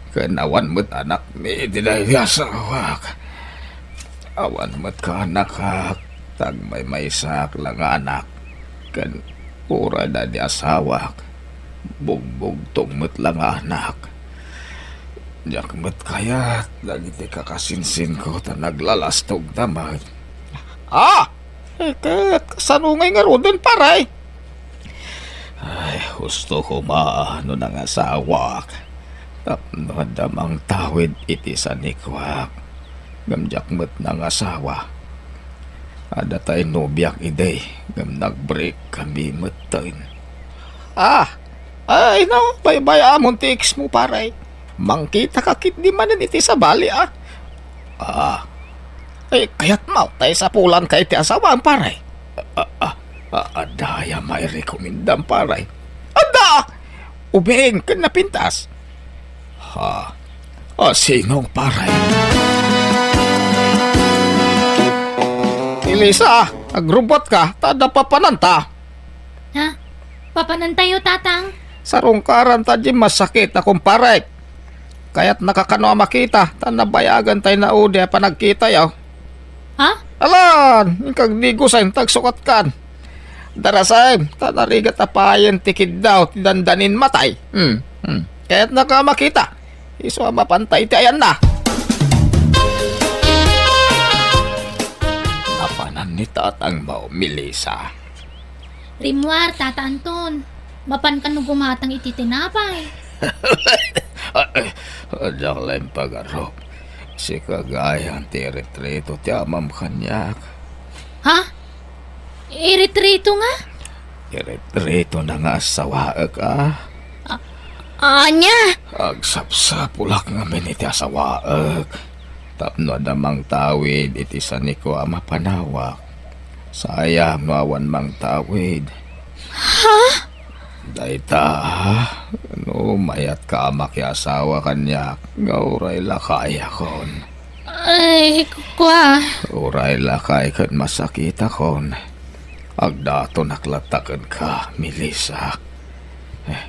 Ken awan met anakmi iti daydi asawak. Awan met kaanakak, tagmaymaysaak la nga anak. Ken uray daydi asawak, bugbugtong met la nga anak. Diak met kayat dagiti kakasinsinko ta naglalastogda met. Ah! Eh, ket kasano ngay ngaruden, pare? Ay, husto koma no nangasawak tapno adda mangtawid iti sanikuak. Ngem diak met nangasawa. Adda tay nobiak idi, ngem nag-break kami metten. Ah, ay, no, baybay-amon ti ex mo, pare. Mangkitaka ketdi manen iti sabali, ah. Ah. Ay, kayatmo, tay sapulanka iti asawam, pare. Ah, ah, ah, adda aya mairekomendam, pare? Adda! Ubing ken napintas. Ha? Ah, sinong pare? Elisa, agrubot ka, ta adda papananta. Ha? Papanantayo, Tatang? Sarungkaran ta di masakit a kumparek. Kayatnaka kano a makita, ta nabayagan tay naudi a panagkitayo. Ha? Alan, inkagdigosen, tagsukatkan. Darasem, ta narigat a payen ti kiddaw ti dandanin matay. Hmm, hmm. Kayatnaka a makita. Isu a mapanta iti ayanna. Napanan ni tatangmo, Melissa. Rimmuar, Tata Anton. Mapan kano gumatang iti tinapay? Ay, diak la impagarup. Sika gayam ti iretrito ti amam kaniak. Ha? Iretrito nga? Iretrito na nga asawaek, a. A-, ania? Agsapsapulak ngamin iti asawaek tapno adda mangtawid iti sanikua a mapanawak. Saayam no awan mangtawid. Ha? Dayta, no mayatka a makiasawa kaniak, nga uray lakayakon. Ay, kua. Uray lakay ken masakitakon. Agdatonak latta kenka, Melissa.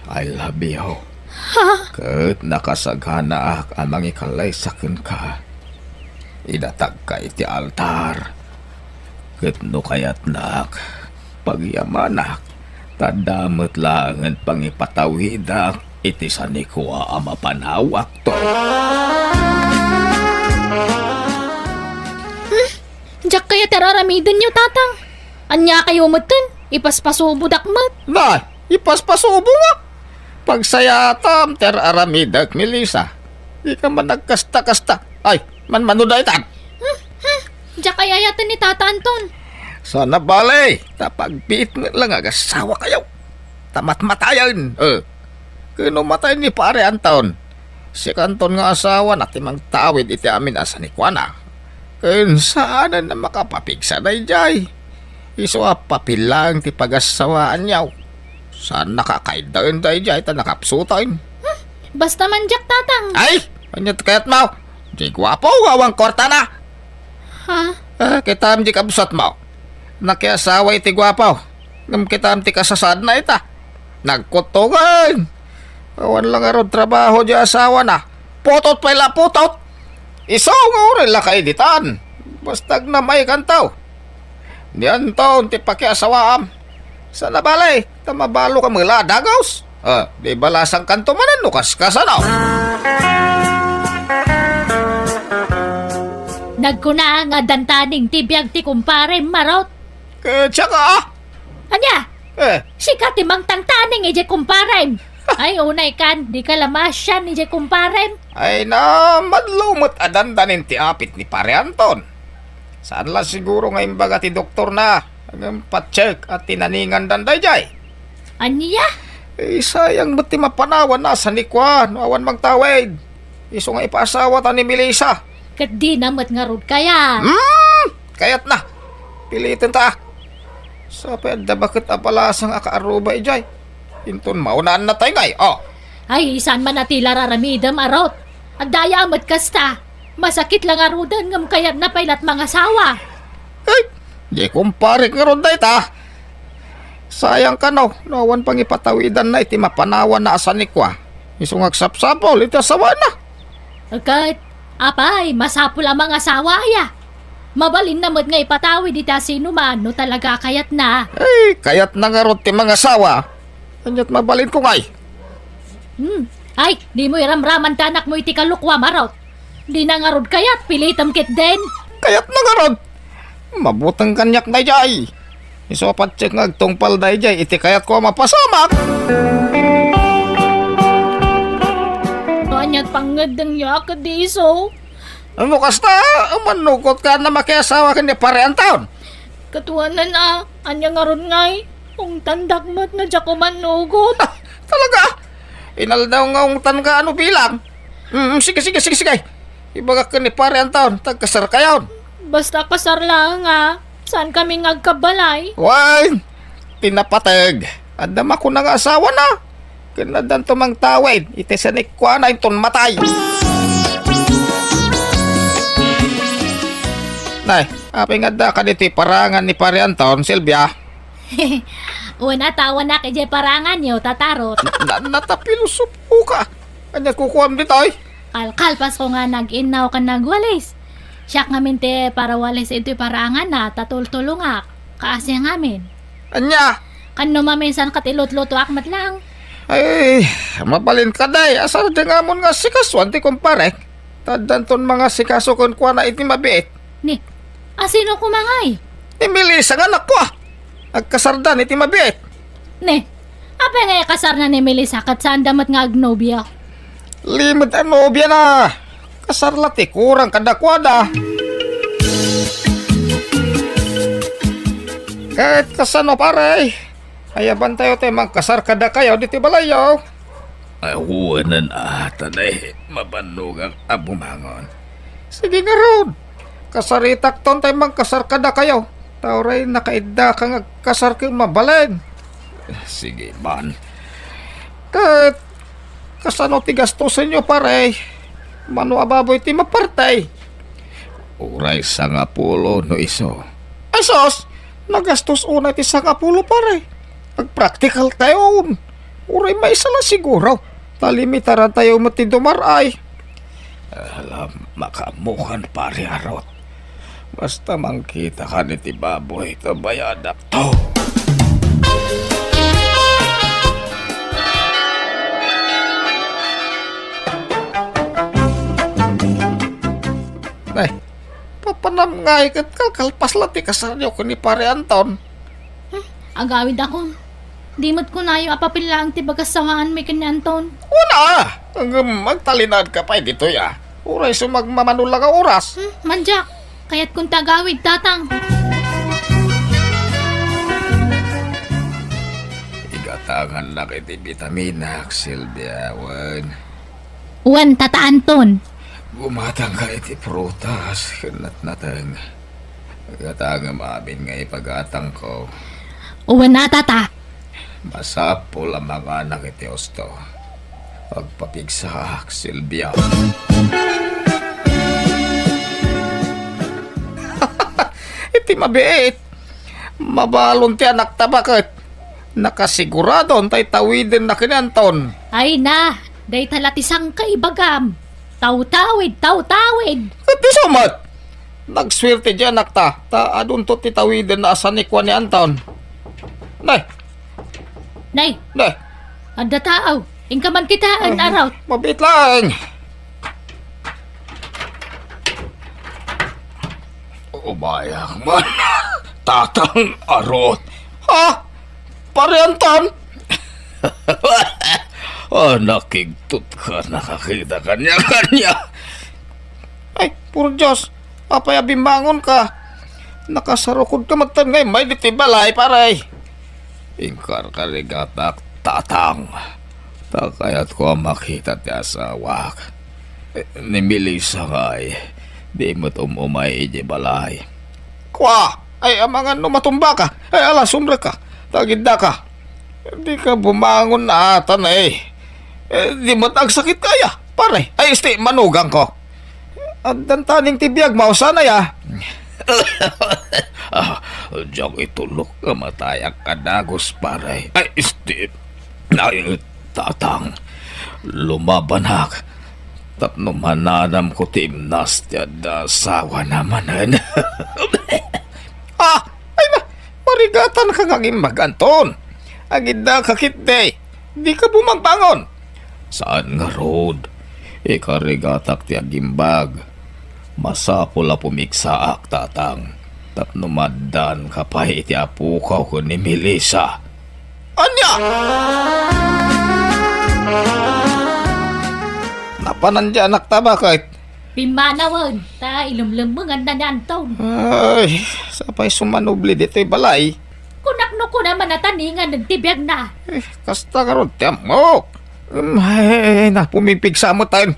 I love you. Ha? Ket nakasaganaak a mangikallaysa kenka. Idatagka iti altar. Ket no kayatnak, pagyamanak, ta adda met laengen pangipatawidak iti sanikua a mapanawakto. Hmm? Diak kayat ti ar-aramidenyo, Tatang. Ania kayo metten? Ipaspasubodak met. Na, ipaspasubo nga. Pagsayatam ti ar-aramidek, Melissa. Di ka man nagkasta-kasta. Ay, manmano daytan. Hmm, hmm. Diak ay-ayaten ni Tata Anton. Sana bale, ta pagbiit met la nga agasawakayo. Ta matmatayen. Eh. Ken no matay ni Pare Anton, si Anton nga asawana ti mangtawid iti amin a sanikuana. Ken saanen a makapapigsa daydiay. Isu a papillang ti pagassawaanyo. Saan nakakaidaen daydiay ta nakapsuten. Hmm, basta man diak, Tatang. Ay! Ania ti kayatmo? Di guapo nga awan kuartana. Ha? Eh, kitam di kabsatmo. Nakiasawa iti guapo. Ngem kitam ti kasasaadna ita. Nagkuttogen. Awan la ngarud trabaho di asawana. Putot pay la putot. Isu nga uray la kaiditan. Basta agnam-ay kanto. Ni Anton ti pakiasawaam. Sana bale, ta mabalo ka mela a dagus. Ah, di balasang kanto manen no kaskasano. Nagkuna nga addan taning ti biag ti kumpare Marot. Ket siak, ah. Ania? Eh. Sika ti mangtangtaning idiay kumparem. Ay, unay kan, di ka la maasian idiay kumparem. Ay, na, madlo met a dandanin ti apit ni Pare Anton. Saan la siguro nga imbaga ti doktorna, ngem pa-check a tinaningandan daydiay. Ania? Eh, sayang met ti mapanawan a sanikua no awan mangtawid. Isu nga ipaasawata ni Melissa. Ket dina met ngarud kayat. Hmm, kayatna. Piliten ta. Sa pay adda baket a balasang a kaaruba idiay. Inton maunaan natay ngay, oh. Ay, saan man a ti la ar-aramidem, Arot? Adda aya met kasta. Masakit la ngaruden ngem kayatna pay la't mangasawa. Ay, di kumparek ngarud dayta. Sayang kano, no awan pangipatawidanna iti mapanawanna a sanikua. Isu nga agsapsapul iti asawana. Ket, apay, masapul a mangasawa aya? Mabalinna met nga ipatawid iti asinoman no talaga a kayatna. Ay, kayatna ngarud ti mangasawa. Ania't mabalinko ngay? Hmm. Ay, dimo iramraman ti anakmo iti kalokuam, Arot. Dina ngarud kayat, pilitem ketdin. Kayatna ngarud. Mabuteng kaniak daydiay. Isu a patiek nga agtungpal daydiay iti kayatko a mapasamak. Ania't pangngeddengyo a ket di isu? No kasta, manukotka a makiasawa ken ni Pare Anton? Katuanan a, ania ngarud ngay? Ungtandak met nga diak umannugot. Talaga? Inaldaw nga ungtanka a no bilang? Mm, sige, sige, sige, sige. Ibagak ken ni Pare Anton, ta agkasarkayon. Basta kasar laeng a, saankami nga agkabalay. Wen, ti napateg. Adda makuna nga asawana. Ken addanto mangtawid iti sanikuana inton matay. Nay, apay nga addaka ditoy parangan ni Pare Anton, Silvia? Wen, atawanak idiay paranganyo, Tata Arot. Na, natapilosopoka. Ania kukuam ditoy? Kalkalpasko nga nag-innaw ken nagwalis. Siak ngamin ti parawalis iti paranganna, ta tultulongak. Kaasi ngamin. Ania? Ken no maminsan ket ilutlutoak met laeng. Ay, mabalin kadi, asardeng amon nga asikasuan ti kumparek. Ta addanton mangasikaso kenkuana iti mabiit. Ni, asino koma ngay? Ni Melissa nga anakko, a. Agkasardan iti mabiit. Ni, apay nga ikasarna ni Melissa ket saanda met nga agnobia? Limed a nobiana. Kasar la ti kurang kadakuada. Ket kasano, pare? Ayabantayo ti mangkasar kadakayo ditoy balayyo. Awanen a, ta nay, mabannogak a bumangon. Sige ngarud. Kasaritakton tay mangkasar kadakayo. Ta uray nakaiddaka nga agkasar ken mabalin. Sige man. Ket kasano ti gastosenyo, pare? Mano a baboy ti maparte? Uray sangapulo no isu. Ay sus! Nagastos unay ti sangapulo, pare. Agpraktikal tayon. Uray maysa la siguro. Ta limitaran tayo met ti dumar-ay. Ala, makaammokan, pare Arot. Basta mangkitakan iti baboy, ta bayadakto. Nay, papanam ngay ket kalkalpas la ti kasaryo ken ni Pare Anton. Hmm, agawidakon. Di met kunayo a papel laeng ti bagassawaanmi ken ni Anton. Wen a! Ngem agtalinaedka pay ditoy a. Uray sumagmamano la nga oras. Hmm, mandiak. Kayatkon ti agawid, Tatang. Igatangannak iti bitaminak, Silvia, wen. Wen, Tata Anton. Gumatangka iti prutas ken natnateng. Gatangem amin nga ipagatangko. Wen a, Tata. Masapul a manganak iti husto. Agpapigsaak, Silvia. Iti mabiit, mabalon ti anakta baket. Nakasiguradon tay tawidenna ken ni Anton. Ay na, dayta la ti sangkaibagam. Tawtawid, tawtawid. Ket isu met, nagsuerte diay anakta, ta adunto ti tawidenna a sanikua ni Anton. Nay. Nay. Nay. Adda tao. Inka man kitaen, Arot. Mabiit laeng. Umayak man. Tatang Arot. Ha? Pare Anton? Ah, nakigtot ka, nakakita kanya-kanya. Ay, puro Diyos. Apay a bimmangon ka? Nakasarukod ka met ngay may ditoy balay, pare. Inkarkarigatak, Tatang. Ta kayatko a makita ti asawak. Eh, ni Melissa ngay, di met um-umay idiay balay. Kua! Ay, amangan no matumba ka. Ay, ala, sumrek ka. Tagidda ka. Di ka bumangon na ata na eh. Eh, di met agsakit kaya, pare. Ay, isti, manugang ko. Addan taning ti biag, mausanay a. Ah, diak itulok nga matayak a dagus, pare. Ay, Steve. Ay, Tatang. Lumabanak. Tapno mananamko ti imnas ti adda asawana manen. Ah! Ay na! Marigatanka nga agimbag, Anton. Agidda ka ketdi. Dika bumagbangon. Saan ngarud. Ikarigatak ti agimbag. Masapul a pumigsaak, Tatang, tapno maaddaanka pay iti apokaw ken ni Melissa. Ania? Napanan ti anakta, baket? Pimmanawen, ta ilumlemmenganna ni Anton. Ay, sapay sumanubli ditoy balay. Kunak no kuna man a taningan ti biagna. Eh, kasta ngarud ti ammok. Um, ay, na, pumigpigsa metten.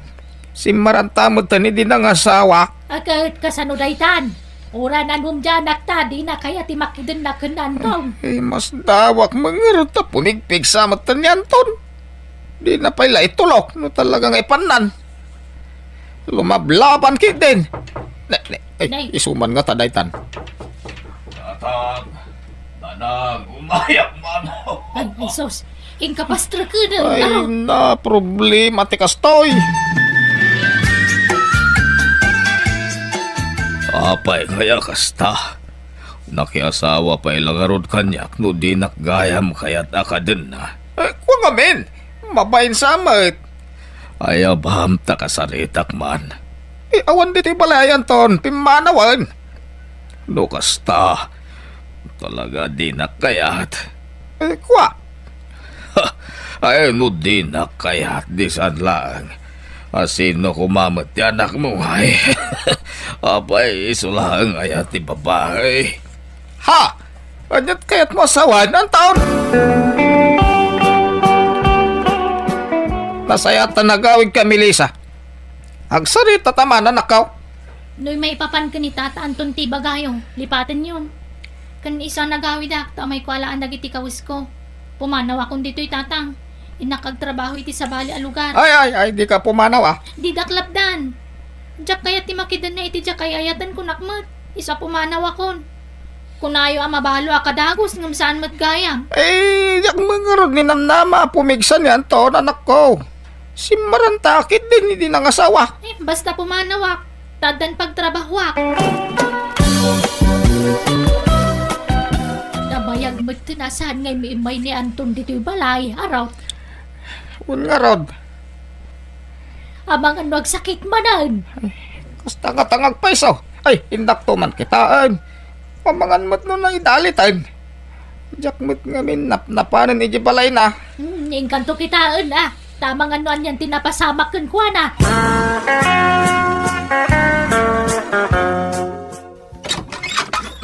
Simmaranta metten idi nangasawa. Aket kasano daytan? Uray nanumdianak ta, dina kayat ti makidenna ken ni Anton. Eh, masdawak met ngarud ta pumigpigsa metten ni Anton. Dina pay la itulok no talaga nga ipannan. Lumablaban ketdin. Ne, ne, ay, Nay. Isu man ngata daytan. Tatang, Nanang, umayak man. Ay, ay, sus. Inka, Pastor, kudon. Ay, na, problema ti kastoy. Apay kaya kasta? Nakiasawa pay la ngarud kaniak no dinak gayam kayat a kadenna. Eh, kua ngamin, mabain sa met. Ay, abam, ta kasaritak man. Eh, awan ditoy balay, Anton, pimmanawen. No kasta, talaga dinak kayat. Eh, kua? Ay, no dinak kayat, di saan laeng. A, sino koma met ti anakmo, ay? Apay, isu laeng aya ti babai. Ha? Aniat kayatmo a sawen, Anton? Nasayaat ta nagawidka, Melissa. Agsarita ta man, anakko. No maipapan ken ni Tata Anton ti ibagayo, lipatenyon. Ken isu a nagawidak ta umayko alaen dagiti kawesko. Pumanawakon ditoy, Tatang. Innak agtrabaho iti sabali a lugar. Ay, ay, ay, dika pumanaw, a. Didak lapdan. Diak kayat ti makidenna iti diak ay-ayaten, kunak met. Isu a pumanawakon. Kunayo a mabalo a kadagus ngem saan met gayam. Ay, diak met ngarud ninamnama a pumigsa ni Anton, anakko. Simmaranta ketdin idi nangasawa. Eh, basta pumanawak, ta addan pagtrabahoak. Nabayag metten a saan nga immiimmay ni Anton ditoy balay, arot. Wen ngarud. Amangan no agsakit manen. Ay, kasta nga tangag payso. Ay, indakto man kitaen. Amangan met no naidaliten. Diak met ngamin napnapanen iti balayna. Hmm, inkanto kitaen, a. Ta amangan no anian ti napasamak kenkuana.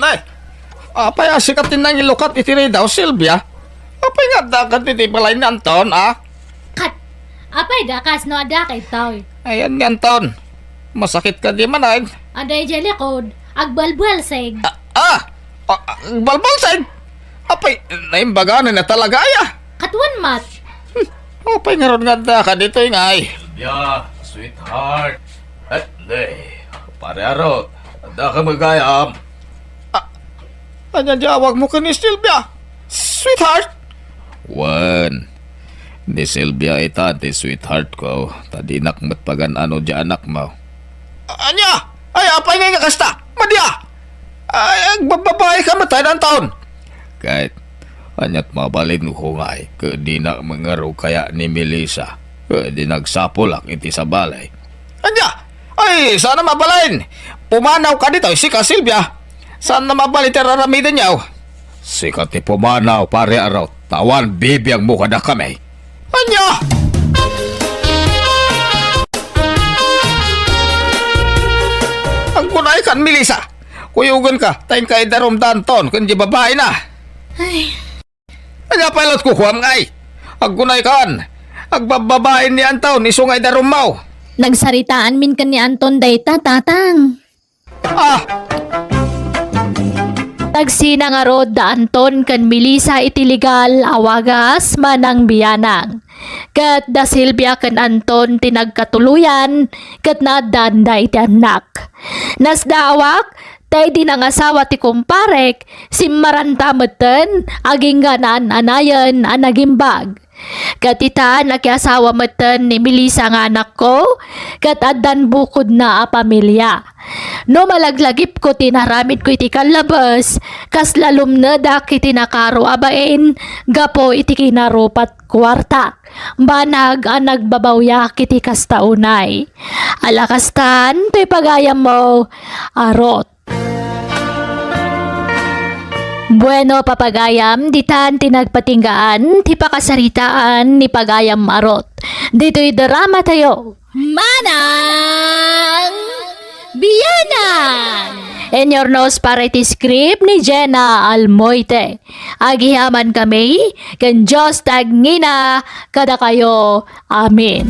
Nay, apay a sika ti nangilukat iti ridaw, Silvia? Apay nga adda kadi ti balay ni Anton, a? Kat, apay da kasno adda kaytoy? Ayan ni Anton. Masakit kadi manen? Adda idiay likod, agbalbalsig. A, a, a, agbalbalsig? Apay, naimbaganan na talaga, aya? Kat wen met. Hmm, apay ngarud nga adda ka ditoy, ngay? Silvia, sweetheart. Eh, nay, pare Arot, adda ka met gayam? A, ania ti awagmo ken ni Silvia? Sweetheart? Wen, ni Silvia ita ti sweetheart ko, ta dinak met pagan-ano diay anakmo. A-, ania? Ay, apay nga kasta? Madi a! Ay, agbabbabaika met, Anton. Ket, aniat mabalin ko ngay, ket dinak met ngarud kaya ni Melissa, ket di nagsapulak iti sabali. Ania? Ay, saan a mabalin? Pumanawka ditoy, sika, Silvia. Saan a mabalin ti ar-aramidenyo? Sika ti pumanaw, pare Arot, ta awan bibiagmo kadakami. Ania? Aggunaykan, Melissa. Kuyogenka, ta inka idarum da Anton ken di babaina. Ay. Ania pay la ti kukuam, ngay? Aggunaykan. Agbabbabain ni Anton, isu nga idarummo. Nagsaritaanmin ken ni Anton dayta, Tatang. Ah! Tagsina ngarud da Anton ken Melissa iti legal a wagas, Manang Bianang. Ket da Silvia ken Anton ti nagkatuloyan, ket naaddaanda iti annak. Nasdaawak, ta idi nangasawa ti kumparek, simmaranta metten, agingga naan-anayen a nagimbag. Ket ita, nakiasawa metten ni Melissa nga anakko, ket addan bukodna a pamilia. No malaglagipko ti inaramidko iti kallabes, kasla lumnedak iti nakaro a bain gapu iti kinarupat kuarta. Banag a nagbabawyak iti kasta unay. Ala kastan, toy pagayammo, Arot. Bueno, papagayam, ditan ti nagpatinggaan ti pakasaritaan ni Pagayam Arot. Ditoy drama tayo. Manang Biyanan! Inurnos para iti script ni Jenna Almoite. Agyamankami, ken Dios ti agngina kadakayo. Amen.